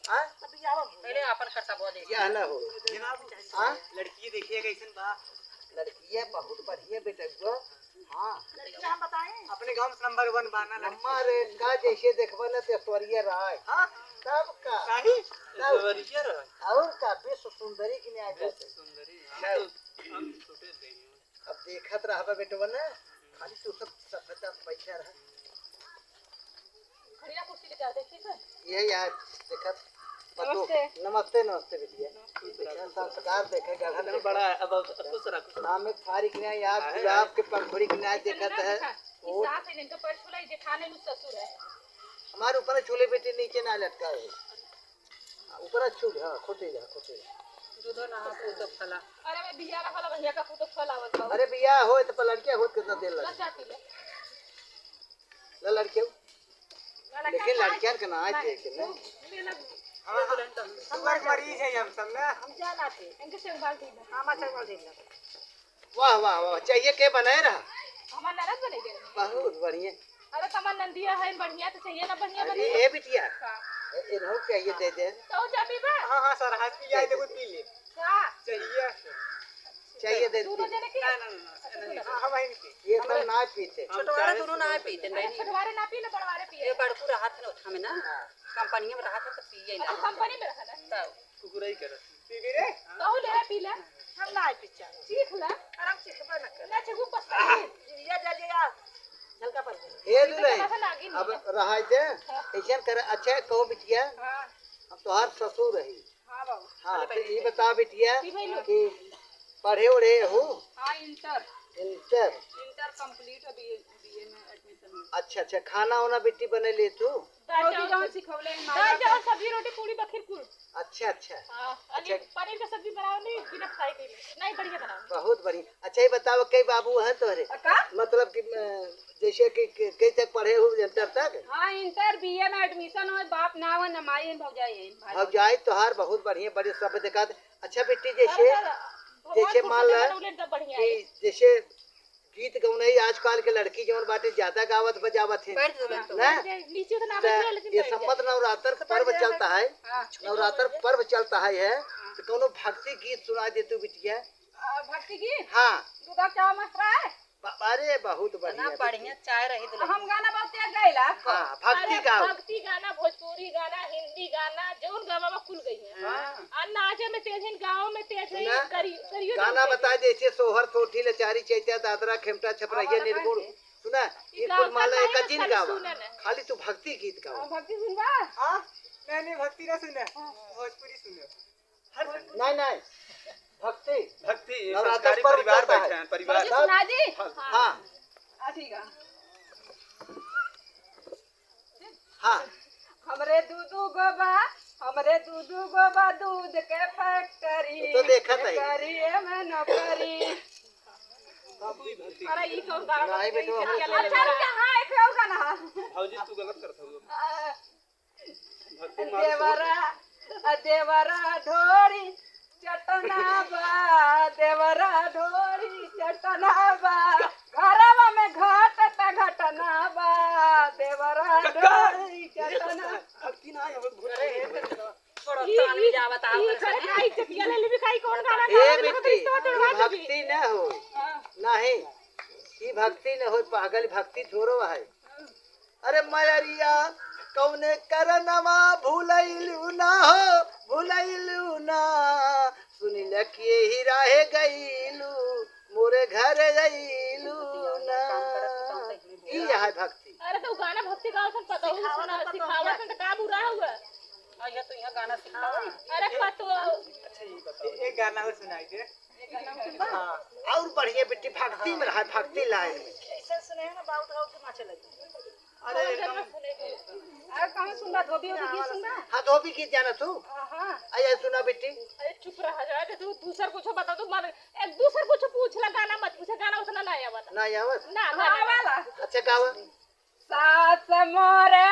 हाँ? अब ये आवा पहले आपन खर्चा बहुत दे। यह ना हो। जनाब, हाँ? लड़की देखिए कैसन बा। लड़किया बहुत बढ़िया बेटा हुआ। हाँ। लड़कियाँ हम बताएं? अपने गाँव में नंबर वन बाना लड़की। नंबर एक का जैसे देखबा ना तो ऐश्वर्या राय। हाँ? तब का? काहे? तब। ऐश्वर्या राय। और का? विश्व सुंदरी की न्याय विश्व करते। सुंदरी। हम तब। तो, हम तो छोटे थे। अब देखत रहबा बेटवा ना, खाली तू सब सभ्यता में बैठा रह। खड़िया कुर्सी लेके आते, ठीक है? ये यार, देखत, पतो-, नमस्ते। नमस्ते, नमस्ते बिटिया। नमस्ते। देखा, संस्कार देखा, गढ़ा एकदम देखा। बड़ा, अब, अब खुश रह, खुश रह। नाम में फारिक नहीं यार, काहे? गुलाब के पंखुड़ी के न्याय ऐसे देखत ना है। देखा, ई और सास है, इनका पैर छूला, ई जेठान है, नु ससुर है। हमारे ऊपर छूले बेटी, नीचे ना लटका है। ऊपर छू ले, हाँ, खोटे जा, खोटे जा। दूधो ना हाथ पूतो फला। अरे, मैं बिया रखा ला, भैया का पूतो फल आवत बा। अरे, बिया होए तो लड़किया होत कितना देर लगे? ला, चाय पी ले। ला, लड़किया। ला, लड़किया लेकिन खाए लड़कियन के ना आए नहीं। देखे ना। ले ला। हाँ, हाँ। हम मरीज है हम सब ना। हम जाना थे। इनके से बाल्टी में। हाँ, मच्छर बाल्टी में। वाह, वाह, वाह, चाहिए के बनाए रहा? हमार ननद बने गए। बहुत बढ़िया। अरे, तमार नंदिया है, बढ़िया तो चाहिए ना, बढ़िया अरे, बने। ए बिटिया, हाँ। ए, इन्हों चाहिए दे दे। तो जबी बा? हाँ, हाँ, सर, हाथ पी जाए, दे दे। देखो, पी ले। का? चाहिए। चाहिए दे दोनों दे। जने के? ना, ना, ना, ना, अच्छा, ना, दोनों। हाँ, हम ही पी। ये सब ना पीते। हम छोटवारे चाहे दोनों ना पीते, अरे, नहीं। छोटवारे ना पी ना, बड़वारे पिए। ये बड़कू रहा था ना, उठा में ना, हाँ। कंपनी में रहा था तो पिए ना। अब कंपनी में रहा ना। तब। कुकुराई करत। पीबी रे? कहू ले, पी ले। हम ना पी चाहे। चीख ले। आराम से खबर ना कर। ना, चीखू पछताई। जिया जा, जिया। झलका पर। ए, तू दुल्हन, कैसा लागी अब नहीं? रहा दे। हाँ। ऐसन कर, अच्छा है, कहू बिटिया, हाँ। हम तोहार ससुर रही। हाँ बाबू। हाँ, चलो तो बैठ ई जा। बता बिटिया जी भाई लोग। कि पढ़े उढ़े हो? हाँ, इंटर। इंटर? इंटर complete है, बीए, बीए में admission है। अच्छा, अच्छा, खाना वाना बिट्टी बने ले तू? दाल रोटी चावल जौन सब सिखौले हैं, दाल मावा चावल, का। सब्जी, रोटी, पूड़ी, बखीर, कुल। अच्छा, अच्छा। हाँ, अच्छा। अली पनीर का सब्जी बनाओ नहीं, बिना fry कइले। नहीं, बढ़िया बनाओ। बहुत बढ़िया। अच्छा, ये बताओ, कई बाबू हैं तोहरे? अ, का? मतलब कि, अ, जैसे कि, कि, कई तक पढ़े हो, इंटर तक? हाँ, इंटर, बीए में admission हो, बाप ना हो, ना माई है, भौजाई है, भाई। भौजाई तोहार बहुत बढ़िया, बड़े सब देखा थे। अच्छा बेटी, जैसे, अरे, भगवान जैसे खुश मान रहे, ला एकदम बढ़िया है। कि जैसे गीत गौनई आजकल के लड़की जौन बाटे ज्यादा गावत बजावत है। बैठ जा, बैठ जा। ना? नीचे तो ना त बैठिए, लेकिन ये बैठ जाए। सम्मत नवरात्र पर्व चलता है। हाँ। नवरात्र पर्व चलता है, है। हाँ। तो कौनो भक्ति गीत सुना दे तू बिटिया। आ, भक्ति गीत? हाँ। दुर्गा क्या मस्त रहा है? बा-, अरे, बहुत इतना बढ़िया, बढ़िया बिल्कुल। चाय रही दुल्हन। हम गाना बहुत तेज गाइला। हाँ, भक्ति अरे, गाओ। भक्ति गाना, भोजपुरी गाना, हिंदी गाना, जौन गावा बा, कुल गई है। हाँ। आ नाचे में तेज है, गाँव में तेज है, सुना? करी-, करियो गाना नहीं बता तेज है। दे, जैसे सोहर, सोठी, लचारी, चैता, दादरा, खेमटा, छपरहिया, हाँ, निर्गुण। हाँ। सुना? ई ये गाँव कुल माला का एक नहीं, जिन खाली गावा। सुने ना। खाली तू भक्ति गीत गावा। हाँ, भक्ति सुनबा? हाँ? नहीं, नहीं, भक्ति ना सुने। हाँ। भोजपुरी सुने। नहीं, नहीं। भक्ति। भक्ति, नवरात्र संस्कारी पर्व परिवार चलता बैठे है। हैं, परिवार। भौजी सुना दी? हाँ। हाँ। हाँ, ठीक है। हाँ। हमरे दू दू गो बा, हमरे दू दू गो बा दूध के factory। तो देखत है। करी एमे नौकरी। बाबू, ई भक्ति। अरे, ई कौन गाना नहीं, बा? बेटवा, ई हमरे क्या सुने। अच्छा, रुक जा, हाँ, एक और गाना है। भौजी, तू गलत करत हऊ। आ, भक्ति मार देवरा, आ देवरा ढोरी चटना बा, देवरा ढोरी चटना बा, घरवा में घटत घटना बा, देवरा ढोरी चटना। भक्ति ना आवे, भक्ति। अरे, छोड़ो, ई, तान ई, जावत ई, आवत करे है। काई चटिया ले लेबी, काई कौन गाना ए गावे, बिट्टी, रिश्ता तोड़वा देबी। भक्ति न हो। हाँ। नहीं, ई भक्ति न हो, पागल भक्ति थोड़ो है। अरे मयरिया, कौने करनवा भुलैलू ना हो, भुलैलू ना। सुनिल कि यही राहे गईलू, मोरे घर अइलू ना। ई है भक्ति। अरे तो गाना भक्ति गाओ, सब पता हो, सिखावा सुना, तो पता सिखावा हो। तो का बुरा हुआ? आ, ये तो यहाँ गाना सिखावा। अरे पतो। अच्छा, ये बताओ। ए-, एक गाना और सुनाई दे। हाँ। और बढ़िया बिट्टी भक्ति में रहा, भक्ति लाइन में। ऐसा सुने ना, बाउत गाउत के नाचे लगे। अरे, एकदम। अरे, कहाँ सुनबा? धोबी ओबी गीत सुनबा? हाँ, धोबी गीत जाना तू? हाँ, हाँ। अरे, सुना बिट्टी। अरे, चुप रहा जा, तू दूसर कुछ बता, तू मर, एक दूसर कुछ पूछ ला, गाना मत पूछे, गाना उतना ना आवत। ना आवत? ना, हाँ, गाना वाला। अच्छा, गावा। सास मोरे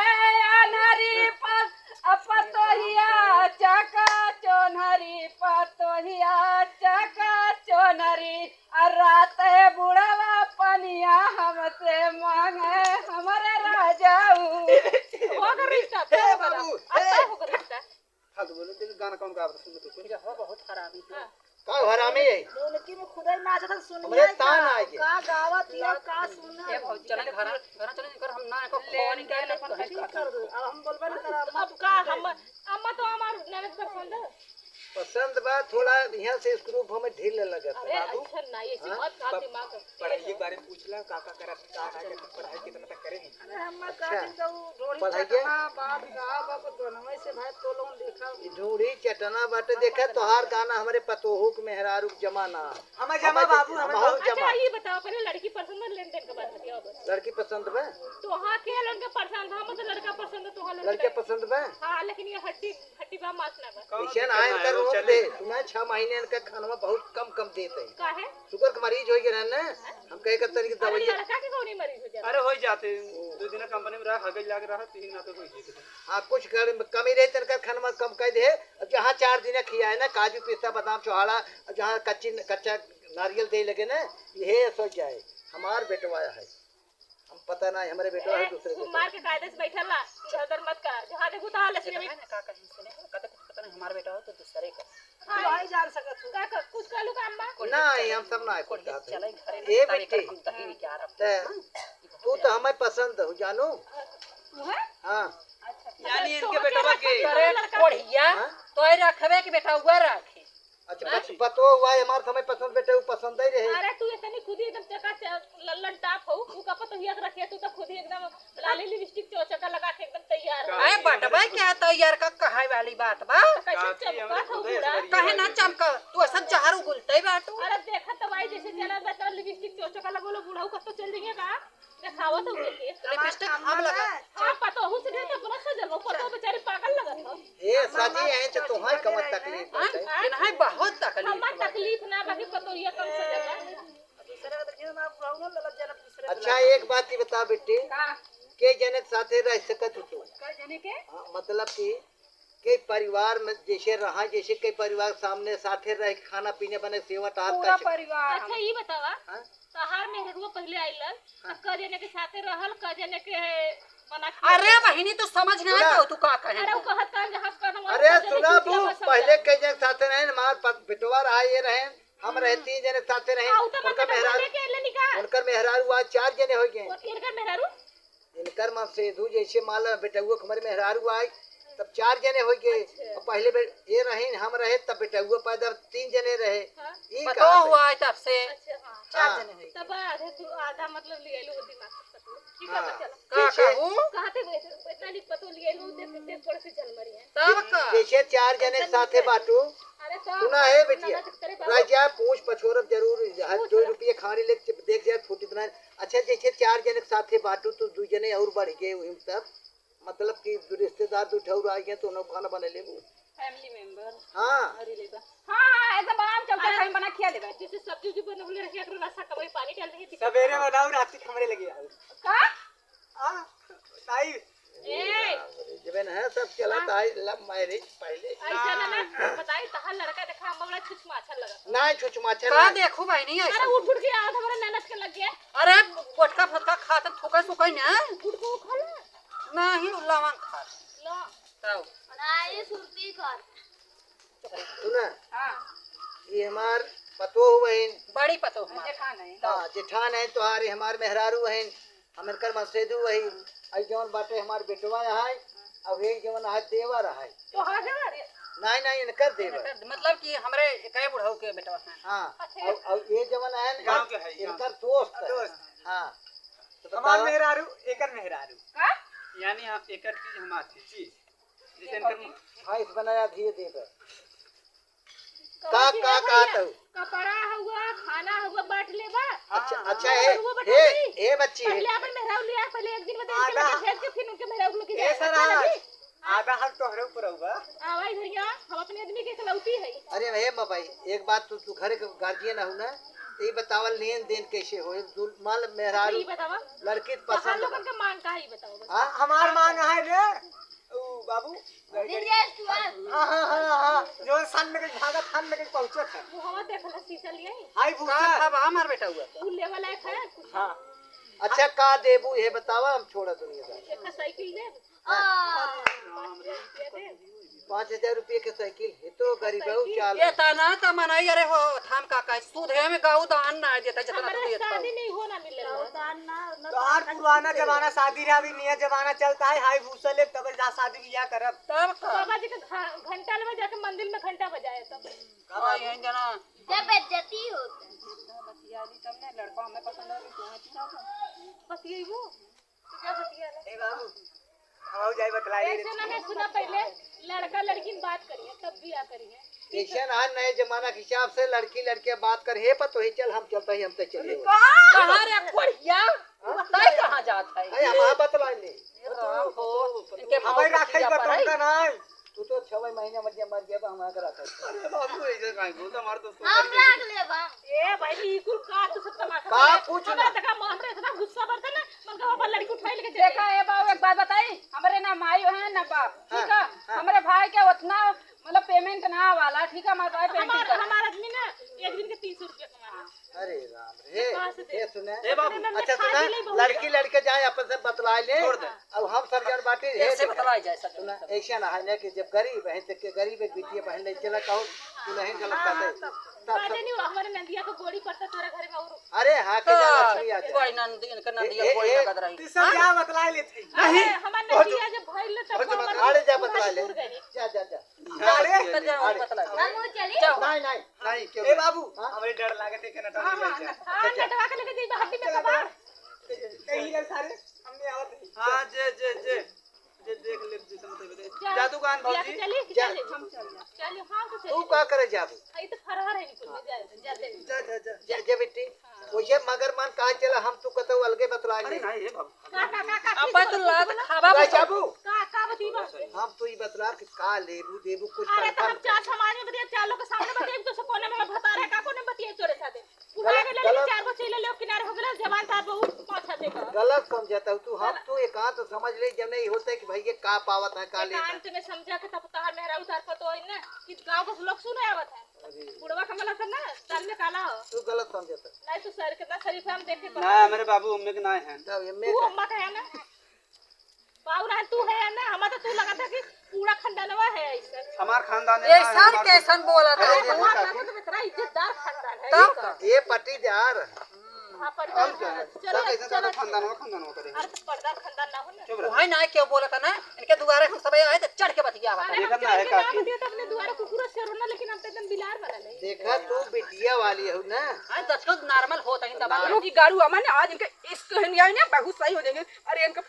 अनहरी पत-, पतोहिया चका चोन्हरी, पतोहिया चका चोन्हरी, आ रात बुढ़वा पनिया हमसे मांगे हमरे राजाऊ। हो गए रिश्ता, हे हो गए। बाबू, अब हे। का हो गए रिश्ता? फालतू बोलो, देखो गाना कौन गावत है, सुनो तो कुछ। ये हो बहुत खराब है। हाँ। का हरामी है? ढोलकी में खुदई नाचत है, सुनिए हमरे तान का, आए गे। का गावत हिया, का सुनत ए भौजी, चलन घरा, घरा चलन, इनकर हम ना, इनकर लेन खोन देन निकाल अपन ठीक कर दो। अब हम बोलबे ना करब, अब का हम, अम्मा तो हमार ननद पसंद है। पसंद बा, थोड़ा यहाँ से screw हमें ढील लगत है। अरे, बाबू, ऐसा ना, ये हाँ? मत खा दिमाग। पढ़ाई के बारे में पूछला, का का करत, का ना करत, पढ़ाई कितना तक करे हैं? अरे, हम अच्छा। कहते हैं तो ढोरी पढ़ाई के? चटना, बाप रे, बाप, दोनों से भाई तो लोग देखा। ई ढोरी चटना बाटे, देखा, तोहार गाना हमरे पतोहू के मेहरारू के जमाना। हमें जमा बाबू, हमें बहुत अच्छा, जमा। ये बताओ, पहले लड़की पसंद है, लेन देन के बाद बताओ बस। लड़की पसंद बा? तो हाँ, के लड़का पसंद है? हमें तो लड़का पसंद है, तो हाँ, लड़का लड़के पसंद बा? हाँ, लेकिन ये हड्डी, हड्डी बा, मांस ना बा। कौनो ऐसे दिक्कत ना है, ना इनका है, वो रोक चले। दे। सुना, छह महीने इनका खानवा बहुत कम, कम देत है। काहे? शुगर के मरीज हो गए रहन ना, हम कहे करते कि अरे, दवाइयाँ लड़का के कौन मरीज हो जाता? अरे, हो जाते, दो दिन कंपनी में रहा, हगज लाग रहा, तीन ना तो हो जाते। हाँ, कुछ कर, कमी रहे, तनका खानवा कम कर दे। अब जहाँ चार दिन खियाए ना, काजू, पिस्ता, बादाम, छोहाड़ा, अब जहाँ कच्ची, कच्चा नारियल दे लगे ना, यही सोच जाए, हमार बेटवा है। हम पता ना है, हमारे बेटवा है, ए, दूसरे तू बेटवा। मार के कायदे से बैठल रहा, इधर उधर मत कर। जहाँ देखू तहाँ लक्ष्मी। देखा ना, का कहीं सुने, का तो कुछ पता नहीं, हमार बेटा हो तो दूसरे का। हाँ। तू नहीं जान सकत हो। का कर, कुछ कहलू का अम्मा? नहीं, हम सब ना कुछ कहते। चले घरे ए में, तारे बेटी, कर कुल दही में क्या रखते ते, हैं? तू तो हमें पसंद हो, जानू। तू है? हाँ। अच्छा। यानी तो इनके तोहके बेटवा रखा के। तो अरे लड़का कोढ़िया, हाँ? तोय रखबे कि बेटवा रखे? अच्छा, हाँ? बच-, पतोह हुआ है हमार, समय पसंद बेटे, वो पसंद ही रहे। अरे, तू इतनी खुद ही एकदम चकाचक लल्लन टाप हो, तू का पतोहिया के रखे, तू तो खुद ही एकदम लाली लिपस्टिक चौचका लगा के एकदम तैयार हो। अरे, बटवा क्या तैयार का कहे वाली बात बा? तो कैसे काकी, चमका हमरे था खुदे बूढ़ा? ऐश्वर्या कहे ना राय चमका, तू ऐसा जहर उगलते बाटू। अरे, देखत तो भाई, जैसे चला बे, तेरा लिपस्टिक चौचका लगोलो, बूढ़ा को तो चल जाइए का? देखावत हो के? लिपस्टिक हम लगा। हाँ, पतोहू से नहीं तो अपना सजल हो, पतोह बेचारी पागल लगत हो। ए, सजी है तो तुम्हारी कमर तकलीफ हाँ, है। इन्हें बहुत तकलीफ हमार बा। तकलीफ ना, बाकी पतोहिया कम सजल बा। दूसरे का तो जीवन आप बुलाओ ना, ललच जनक दूसरे अच्छा, बुलाओ। एक बात ही बता बेटी, का? के जने के साथे रह सकत हो तू? का जने के? हाँ, मतलब कि के परिवार में जैसे रहा, जैसे के परिवार सामने साथे रह के खाना पीने बने, सेवा टहल पूरा कर सक- परिवार। अच्छा, ई बतावा, हाँ? तहार मेहररुआ पहिले आइल रहल, हाँ। त क जने के साथे रहल, क जने के मना किया? अरे बहिनी, तू समझ ना सुना। पाऊ, तू का कहे? अरे, वो कहत का जहाँ से कहत, वहाँ अरे से सुना, कहत, तू पहले के जने के साथे रहे, हमार प-, बेटवा रहा, ये रहे, हम रहे, हम्म। तीन जने साथे रहे, आ, उ तो उनका मतलब मेहरारू, लेके अइले निका? उनकर मेहरारू आज चार जने हो गए। और इनकर मेहरारू? इनकर मन से दू जैसे मान लो बेटउआ के हमरे मेहरारू आई, तब चार जने हो गए। अच्छा। और पहले बे-, ये रहे, हम रहे, तब बेटउआ पैदा, तीन जने रहे। हाँ। ई पतोह कहा हुआ है तब से। अच्छा, हाँ। चार हाँ। जने हो गए। तब आधे तू, आधा मतलब लियाइलू हो दिमाग से पतोह। ठीक है, हाँ। चलो। का जैसे कहू? कहाँ थे वो इतना निक पतोह लियाइलू, देख, देख, थोड़े से जन मरी है। तब का? जैसे चार जने साथे बाटू, अरे तो सुना है बेटिया, पूछ, अरे बाबा। राजा पूछ पछोरब जरूर, जहाँ पूछ दो रहा। रुपये खाने लेके देख जाए फूट इतना। अच्छा, जैसे चार जने के साथे बाटू, तो दू जने और बढ़ गए, वही तब मतलब कि रिश्तेदार दू ठौर आ गए, तो उन्होंने खाना बना लेबू। Family member। हाँ। अरे ले बा। हाँ, हाँ, ऐसा बना, हम चलते अरे। हैं, बना खिया लेबे। जैसे सब्जी उब्जी बनवले रखिए, अगर रसा कमरे पानी डाल देंगे, दिक्कत सवेरे बनाओ, रात के हमरे लगे आओ। का? आ, ताई। ए! जबे ना सब चला हाँ। ताई, love marriage पहले। ऐसा ना, ना, बताई, तहार लड़का देखा, हम बड़ा छुछमाछर लगा। ना, छुछमाछर का ना। देखू भाई, नहीं अरे, ऐसा। उठ, उठ के आओ, हमारा ननद के लग गया। अरे, गोटका फटका खात थूके सुके ना। गुटखा खा ले। नहीं, लवंग खा। ला। तब। ना, ये सुरती कर। सुना? हाँ। ये हमार पतोह बहिन। बड़ी पतोह हमार। जेठान है। हाँ, जेठान है तोहार, ये हमार मेहरारू बहिन। हम इनकर मसेदू वही, आई जौन बाटे हमार बेटवा है, अब यही जौन आज देवर है। तो हाँ देवर? नहीं, नहीं, इनकर देवर। इनकर, मतलब कि हमरे एकरे बुढ़ऊ के बेटवा है। हाँ, अच्छा। और, और ये जौन है, गाँव के है, इनकर गाँव। दोस्त है। दोस्त। हाँ। तो हमार बताओ। मेहरारू, एकर मेहरारू। का? यानी हम एकर चीज हमार चीज। चीज। जैसे इनकर भैंस बनाया धीरे धीरे। का, कौन चीज का, है का भैया? तो? कपड़ा हुआ, खाना हुआ, बांट लेबा। अच्छा, हाँ, अच्छा, हाँ। हे, और वो बता हे, दे। हे बच्ची, पहले हे। अपन मेहरारू लिया, पहले एक दिन में तो इनके आधा लगे भेज के फिर उनके मेहरारू लोग के ए जाए। सर, अच्छा, हाँ। लगी? आधा हाथ तोहरे ऊपर हुआ। आवा इधर यहाँ, हम अपने आदमी के इकलौती है। अरे हे माँ भाई, एक बात तू, तू घर के गार्जियन हो ना, तो ये बतावा लेन देन कैसे हो? एक दू, मान ले मेहरारू, अच्छा, ये बतावा। लड़की तो तहार पसंद लोगन बा। का मांग का है, ये बताओ बस। हाँ? हमार मांग है रे, ऊ बाबू। हाँ, हाँ, हाँ, हाँ। जो सन में कहीं भागत, सन में कहीं पहुंचत है। वो हवा देख ला, शीशा लिए। हाय भूसा। का था बा हमार बेटा हुआ? वो लेवल एक है कुछ। हाँ। अच्छा, का देबू, ये बतावा, हम छोड़ा दुनिया दारी। एक साइकिल दे। हाँ। पाँच हजार रुपया दे। पाँच हजार रुपये के साइकिल है तो गरीब है, साइकिल? चाल ये तना त मनई, अरे हो, थाम काका, सूद है में गऊ दान ना देता, जितना तू हमारा देत शादी हो। नहीं होना मिलल है। गऊ दान ना, ना तोहार पुराना जमाना शादी रहा, अभी नया जमाना चलता है, हाई भूसा ले, तब जा शादी ब्याह करब। तब का? बाबा जी के घ-, घंटा लेवे जाके मंदिर में घंटा बजाए तब। का हाँ, बाबू? यही जना। जब बेइज्जती होता। बतियाली तब ना, लड़का हमें पसंद होगी, तुम्हें पसंद होगी। बतियाइबू? ए बाबू, हम जाई बतलाई ए, रे। सुना है, सुना पहले, लड़का लड़की में बात करिए, तब भी आ करिए। ऐसे ना, नए जमाना के हिसाब से लड़की लड़के बात कर, हे पर तो ही चल, हम चलता ही, हम तो चलिए। कहाँ रे कोढ़िया? हाँ? तय कहाँ जात है? अरे, हम आ बतलाई ले। ये तो हो, इनके हमारे भाव राखे बतिया पर पर है। उनका नाम। तू तो छवे महीने में जे मर गया, तो हम आकर रखा। अरे बाबू, ऐसे काहे बोलता? हमारे दोस्तों हम का रख लेब हम। ए भाई, ई कुल का तू सब तमाशा का करे? पूछ हमरा ना। देखा, हमरे इतना गुस्सा बढ़ता ना, मन का बाबा लड़की उठाई लेके चले। देखा, ए बाबू, एक बात बताई, हमरे ना माई है ना बाप, हाँ, ठीक है? हाँ। हमरे भाई के उतना, मतलब, पेमेंट ना वाला, ठीक है? हमारे भाई पेमेंट हमार, करता। हमार आदमी ना एक दिन के तीन सौ रुपया कमाना। अरे राम रे, कहाँ से दे? ये सुने। ए बाबू। अच्छा सुना, लड़की लड़के जाए, अपन से बतला ले। छोड़ दे। अब हम सब जन बाटे, ऐसे हे बतलाए जाए सब जन। सुना, ऐसे ना है ना कि जब गरीब है, तो के गरीब एक बिटिया बहन ले चला, कहो, तू नहीं गलत हाँ, बात है। हाँ, तब तब बात सब नहीं हुआ, हमारे नंदिया को गोड़ी पड़ता तोरा घर में और अरे हाँ, के जा, हाँ, लक्ष्मी आ जा। कोई नंदी, इनका ए, नंदिया ए, कोई ए, नगद रही। तू सब हाँ? जा बतला लेते हैं। अरे, नहीं। हमारे बहुत नंदिया जो-, जब भइल ना, तब बहुत जो हमारे बत-, अरे जा पूरा बतला ले। सिकुड़ गई। जा, जा, जा। अरे, अरे, जा, अरे। बतला ले। हम चली? जाओ। नहीं, नहीं। नहीं, क्यों ए नहीं? बाबू, हाँ? हमारे डर लागत है कि नटवा हाँ, ले हाँ, जाए। हाँ, अच्छा, अच्छा। नटवा के लेके जाइबा, हड्डी में चला कबाड़। बा। कहीं ना सारे, हमने आवत नहीं। हाँ, जे, जे, जे, जे देख ले, जे समझ ले। जा, जादू कान जा, भौजी। चली कि जा। चली? हम चल जा। चली, हाँ, तो चली। तू का करे जाबू? हाँ, ये तो फरहर है, निकल ले, जा, जा, जा। जा, जा, जा। जा, जा बेटी। हाँ। वैसे मगर मन का चला, हम तू कतौ अलगे बतला अरे ले। नहीं, हे बाबू। का, का, का, का, अब चीज तो बोला, लात बोला? खाबा का बता। जाबू? का, का बतइबा? हम तो ई बतला कि का लेबू, देबू कुछ अरे, तो हम confirm चार कर। समाज में बतिया, चार लोग के सामने बतिया, तो से कोने में भतारा है, का कोने में बतिया तोरे साथे? फुला गलत, गेले, गलत। चार गो चीले लेव, किनारे हो गेले, जवान तार बहुत पाछा देखा। गलत समझत हऊ तू, हम गलत। तो एकांत समझ ले, जब नहीं होते कि भाई ये का पावत है, का लेता है। एकांत में समझा के तब तहार मेहरारू तार पतो है ना, कि गाँव के लोग सुने आवत है। अरे। बुढ़वा कमला था ना, तन में काला हो। तू गलत समझत है। नहीं, तू सर कितना शरीफ है, हम देख के ना, पता। मेरे बाबू अम्मे के ना है। तब ये मैं तू का अम्मा का है ना? बाबू रहन तू है ना, हमारा तो तू लगा था कि पूरा खानदानवा है ऐसा। हमार खानदान है, ऐसा हमार कैसन बोला था? अरे, अरे, देखो हमार काकी। खानदान तो इतना इज्जतदार खानदान है। तब का? ये पटीदार। हाँ, पटीदार। हम क्या है? चलो, सब ऐसा चलो। खानदानवा, खानदानवा करे। अरे, तो पटीदार खानदान ना हो ना। चुप रहो। वही ना क्यों बोला था ना? इनके दुआरे हम सब आए तो चढ़ के बतिया हुआ था। अरे, हम देखत ना है चढ़ के ना काकी। बतिया तो अपने दुआरे कुकुर से रोना, लेकिन हम तो एकदम बिलार बना ले। देखा तू बिटिया वाली हो ना? हाँ, दस को normal होता है, दबा लो। रुकी गाड़ू, अमन आज इनके इस कहनिया ना बहुत सही हो जाएंगे। अरे, इनका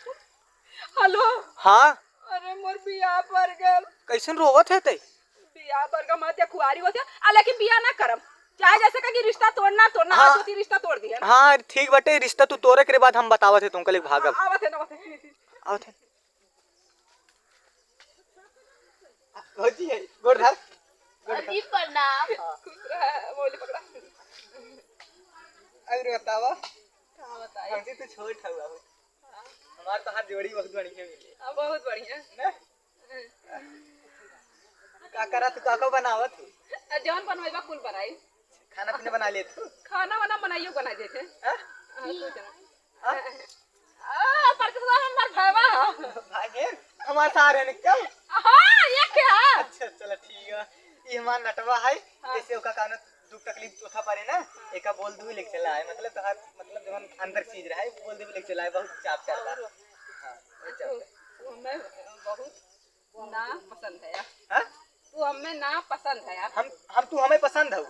हेलो। हाँ। अरे मोर बियाह पर गल। कैसन रोवत है ते? बियाह पर गल मत या कुआरी होते, आ लेकिन बियाह ना करम। चाहे जैसे का कि रिश्ता तोड़ना, तोड़ना, हाँ। आज होती रिश्ता तोड़ दिया। हाँ, ठीक बाटे, रिश्ता तू तोड़े के बाद हम बतावत है तुमका लेके भागब। आ-, आवत है, आवत है। आवत है। भौजी है, गोड़ धर। गोड़ धर। जी प्रणाम। खुश रह, मोली पकड़ा। अरे बतावा। का बताई? भौजी तू छोट हवा हो। हमार तोहार जोड़ी बहुत बढ़िया मिले। हाँ, बहुत बढ़िया। ना? का करा तू, का का बनावत हो? आ, जौन बनवाइबा कुल बनाई। खाना पीना बना लेत हो? खाना वाना बनाइयो बना देते। हाँ? हाँ, कुछ ना। हाँ? आ, पर के साथ हमार भाईवा हो। भाई बहन? हमार सार है निकल। हाँ, ये क्या? अच्छा, चला ठीक है। ये हमार नटवा है, हाँ। जैसे ओका कानो दुख तकलीफ उठा पारे ना, एका बोल दू लेके चला है, मतलब तोहार, मतलब जवन अंदर चीज रहे, बोल दू लेके चला है, बहुत चाप चल रहा है। हाँ, बहुत चाप तू, चल रहा है। तू हमें बहुत ना पसंद है। हाँ? तू हमें ना पसंद है। हम, हम तू हमें पसंद हो।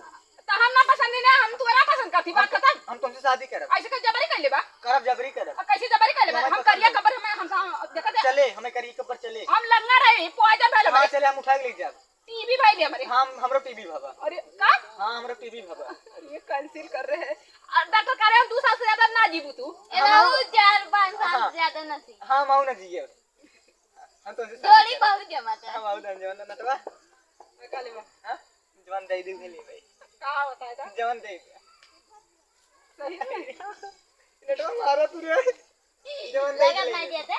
तो हम ना पसंद है ना, हम तोरा पसंद करती, हम बात तो, खत्म। हम तुमसे शादी करब। ऐसे का जबरी कर लेबा? करब, जबरी करब। और कैसे जबरी कर लेबा? तू हम हमें करिया पसंद हो। कबर हमें, हम, हम, देखते चले, हमें करिया कबर चले। हम लंगड़ है, poison भले हाँ, बने। चले, हम उठा के ले जाब। टीवी भाई ले हमरे। हम, हमरो टीवी भवा। अरे, का? हाँ, हमरो टीवी भवा। अरे, ये cancel कर रहे हैं। और डॉक्टर कह रहे हैं, दू साल से ज्यादा ना जीबू तू। ए हम बाबू, आऊ, चार पाँच साल हाँ। ज्यादा ना जी। हम आऊ ना जिए। हम तो जोड़ी बहुत जमाता है। हम आऊ ना जमाता नटवा। का लेबा? हाँ? जवान दे दे ले भाई। का होता है था? जवान दे दे। सही में? नटवा मारा तू रे। जवन देख लगत ले। नहीं देते।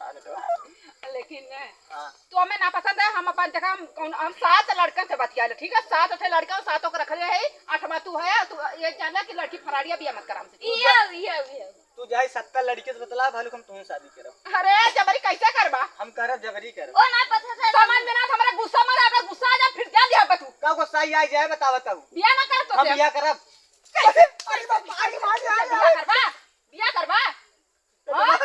हाँ, तो। लेकिन हाँ। तू हमें ना पसंद है, हम अपन जगह हम कौन, हम सात लड़कन से बतिया ले, ठीक है? सात ठे लड़का, सातों को रख ले है, आठवां तू है, तू ये जाना कि लड़की फराड़िया बियाह मत कर हमसे। ये, ये, ये। तू जाए सत्तर लड़की से बतला, भालू हम तुहूँ शादी करब। अरे, जबरी कैसे करबा? हम करब, जबरी करब। ओ ना, पता से समझ में ना, हमरा गुस्सा मारा, अगर गुस्सा आ जा, फिर जान दिया तू। का गुस्सा आई जाए, बतावा तू। बिया ना करब तो हम से। बिया करब। कैसे? अरे बाप, अरे मार, अरे, बिया करबा? बिया करबा? हाँ?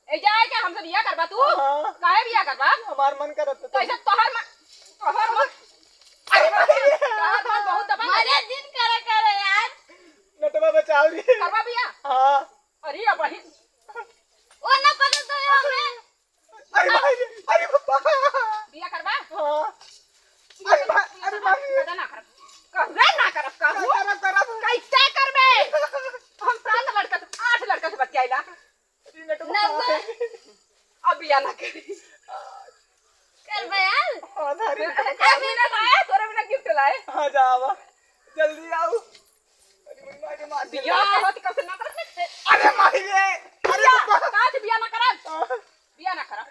ए जाए के हमसे बिया करबा तू? हाँ। काहे बिया करबा? हमार मन करत तो। कैसे तोहर मन, तोहर मन? अरे मार, तोहर मन बहुत दबा। मरे दिन करे करे यार। नटवा बचाओ रे। करबा बिया? हाँ। अरे अब वही। ओ ना पता तो हमें। अरे भाई, अरे बाबा। बिया करबा? हाँ। अरे भाई, अरे भाई। कदा ना करब। कदा ना करब, कहू? करब, करब। कैसे करबे? हम सात लड़का से, आठ लड़का से बतियाइला। अरे नटवा। अब बिया ना करी। करबा यार। हाँ, सारी। अरे, तोरे बिना लाए, तोरे बिना gift लाए। हाँ, जावा। जल्दी आओ। अरे, मम्मी, अरे, मार बिया दिया। करत कब से ना करत। अरे, मार रे। अरे, बिया, बाबा। काहे बिया ना करत? हाँ। बिया ना करब।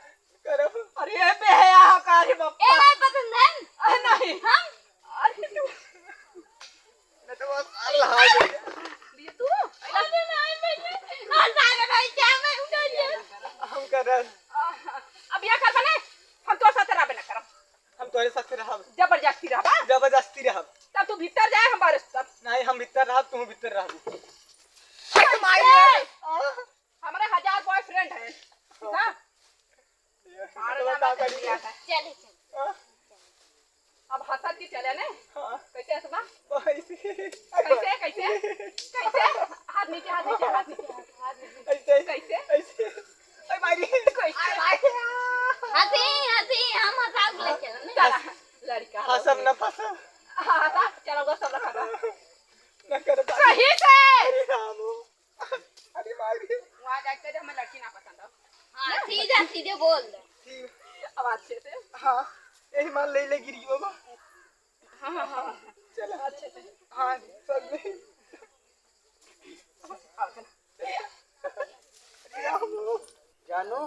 करब। अरे, ए बेहया हो का रे बाप्पा? ए, नहीं पसंद है? अरे, नहीं। हम? अरे, तू। मैं तो बस अल्लाह। बिया तू? अरे, नहीं, नहीं, नहीं। और सारे भाई क्या मैं उठा लिया? हम करब। अब बिया करबा ने? हम तोर साथे रहबे ना करब। हम तोरे साथे रहब। जबरदस्ती रहबा? जबरदस्ती रहब। तब तू भीतर जाए, हम बाहर से तब। नहीं, हम भीतर रहब, तू भीतर रहबू। अरे माई रे। आ? हमारे हजार boyfriend है, ठीक है? ये मार तो डाला का कर करी? दिया था। चले, चले। आ? अब हंसत की चले ने? हाँ। कैसे हंसबा? कैसे? कैसे? कैसे? कैसे? हाथ नीचे, हाथ नीचे, हाथ नीचे, हाथ, हाथ नीचे। ऐसे? कैसे? ऐसे? अरे माई रे। कैसे? अरे माई रे। हंसी, हंसी, हम हंसा के ले चलो, नहीं? चला, लड़का। हाँ, सब न फंसा। हाँ, हाँ, चलो, वो सब रखा था। न कर पाई। सही से। अरे राम। अरे माई रे। वहाँ जाके कह दे, हमें लड़की ना पसंद हो। हाँ, सीधा सीधे बोल दे। ठीक। अब अच्छे से। हाँ, यही मान ले, ले गिरी बाबा। हाँ, हाँ, हाँ। चला। अच्छे से। हाँ, सब नहीं। जानू,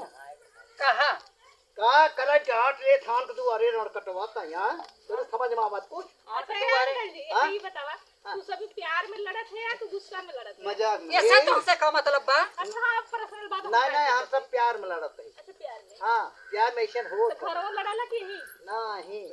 कहा? का कला डांट रे थान के दुआरे रण कटवाता यार? तोरे समझ में आवत कुछ? अच्छा, यार, अंकल जी, हाँ? ये बतावा, हाँ। तू सभी प्यार में लड़त है या तू गुस्सा में लड़त है? मजाक में। ऐसा ए? तुमसे का मतलब बा? अच्छा, हाँ, personal बात हम नहीं, नहीं, करते हम हैं। सब प्यार में लड़त है। अच्छा, प्यार में। हाँ, प्यार में ऐसे हो तो। घरवा लड़ाला कि यही? नहीं,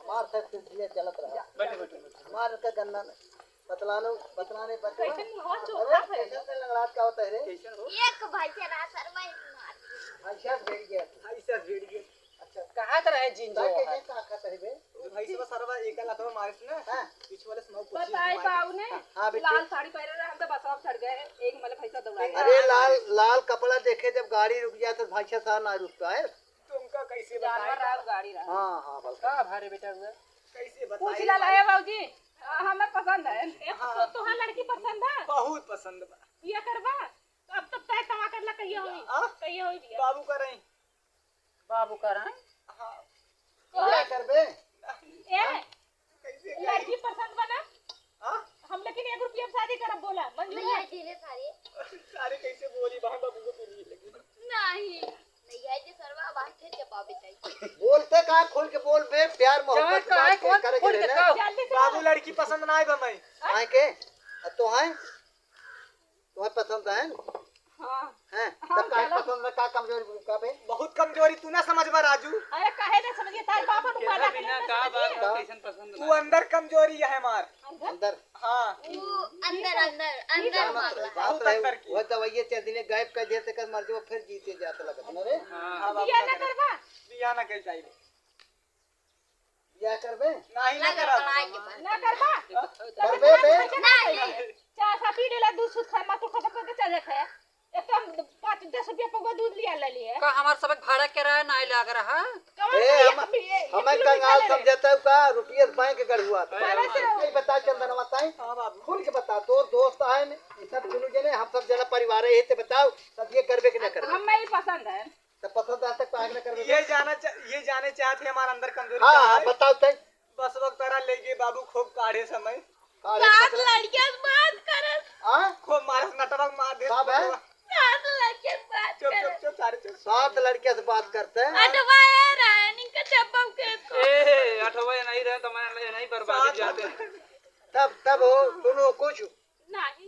हमार सब सिलसिला चलत रहा। बैठो, बैठो, बैठो। हमार का गन्ना नहीं। बतलानो, बतलाने, बतलाने। कैसे मुंह चोखा अरे, है? कैसे से लंगड़ात का होता है रे? कैसे हो? एक भाई के ना सर में मार। भाई साहब भिड़ गया। भाई साहब भिड़ गया। अच्छा। कहाँ तो रहे जिन भाई जो कैसे है? कहाँ खाता है बे? वो भाई साहब सरवा एक लतवा मारिस ना। हाँ। पीछे वाले से मऊ पूछी बताए मार। बाऊ ने हाँ, हाँ, बिट्टू। लाल साड़ी पहने रहे, हम तो बसवा चढ़ गए। एक मले भैंसा दौड़ा गया। अरे लाल, लाल कपड़ा देखे जब गाड़ी रुक जाए तो भाई साहब ना रुकता है। तुमका कैसे जानवर बताए? रहा, गाड़ी रहा। हाँ, हाँ, बस। का भारे बेटा हुआ? कैसे बताए पूछ ला भाई? लाया बाबूजी। आ, हमें पसंद है। ए, हाँ। तो तोहार लड़की पसंद है? बहुत पसंद बा। बिया करबा? अब तो तय तवा कर ला, कहिया होई? आ? कहिया होई बिया? बाबू का रही। बाबू का रही? हाँ। तो बिया करबे? ए, हाँ? कैसे लड़की कही? पसंद बना? हाँ? हम लेकिन एक रुपया में शादी करब, बोला, मंजूर नहीं है? आई दिले सारे। सारे कैसे बोली, बहन बाबू को पीली लगी। नहीं। नहीं आई जे सरवा, बात है जब बाबी ताई। बोलते का, खोल के बोल बे, प्यार मोहब्बत की बात करे के रहे ना। जल्दी से बाबू बोल। लड़की पसंद ना आए बा मैं। आए के? आ तो है? तुम्हें पसंद है? हाँ। हैं? हाँ, तब काहे चलो। पसंद है, का कमजोरी का बे? बहुत कमजोरी तू ना समझबा राजू। अरे काहे ना समझिए, तार बाप को केकरा बिना का बात, कैसन पसंद तू ना? अंदर कमजोरी है हमार। अंदर? अंदर? हाँ। वो अंदर, अंदर, अंदर बात मामला। रहे, बात बहुत रहे, अंदर की। वो दवाइये चार दिन गायब कर देते, कर मर जाओ, फिर जीते जाते लगत ना रे। हाँ। हाँ, बाबू बिया ना ना करबा? बिया ना कर जाइबे। बिया करबे? नहीं, ना ना करब। करब। ना करबा? करबे बे? नहीं। चार सौ पी लेला, दूध सूध खा, मार तो खत्म करके चल जाए खाए। एक तो हम पाँच दस रुपया पौवा दूध लिया ले लिए। का हमार सब भाड़ा किराया नहीं लाग रहा? कौन ए, सा हम, एक पी-, एक हमें किलो कंगाल मीठा ले ले। समझता है का? रुपये से बैंक गढ़ुआ था। पहले से नहीं बता चंदनवा ताई। हाँ बाबू। खुल के बता, तोर दोस्त आए ने, ये सब दुनू जने, हम सब जना परिवार है, ये ते बताओ, सब ये करबे कि ना करबे? हम नहीं पसंद है। तो पसंद आज तक पागल कर ये जाना चा-, ये जाने चाहते हैं हमारा अंदर कमजोरी हाँ, क्या हाँ, है? बताओ तय। बस वक्त तारा ले गए बाबू खूब काढ़े समय। काढ़े सात मतलब? लड़कियों से बात करत। हाँ? खूब मारस नटवा मार दे। सब है? सात लड़कियों से बात चुप, चुप, करत। चुप, सारे चुप। सात लड़कियों से बात करते हैं। अठवा ये रहे, इनका चप्पल के। ए, अठवा ये नहीं रहे तो मैं ये नहीं बर्बादी सात जाते। तब, तब हो, सुनो कुछ। नहीं।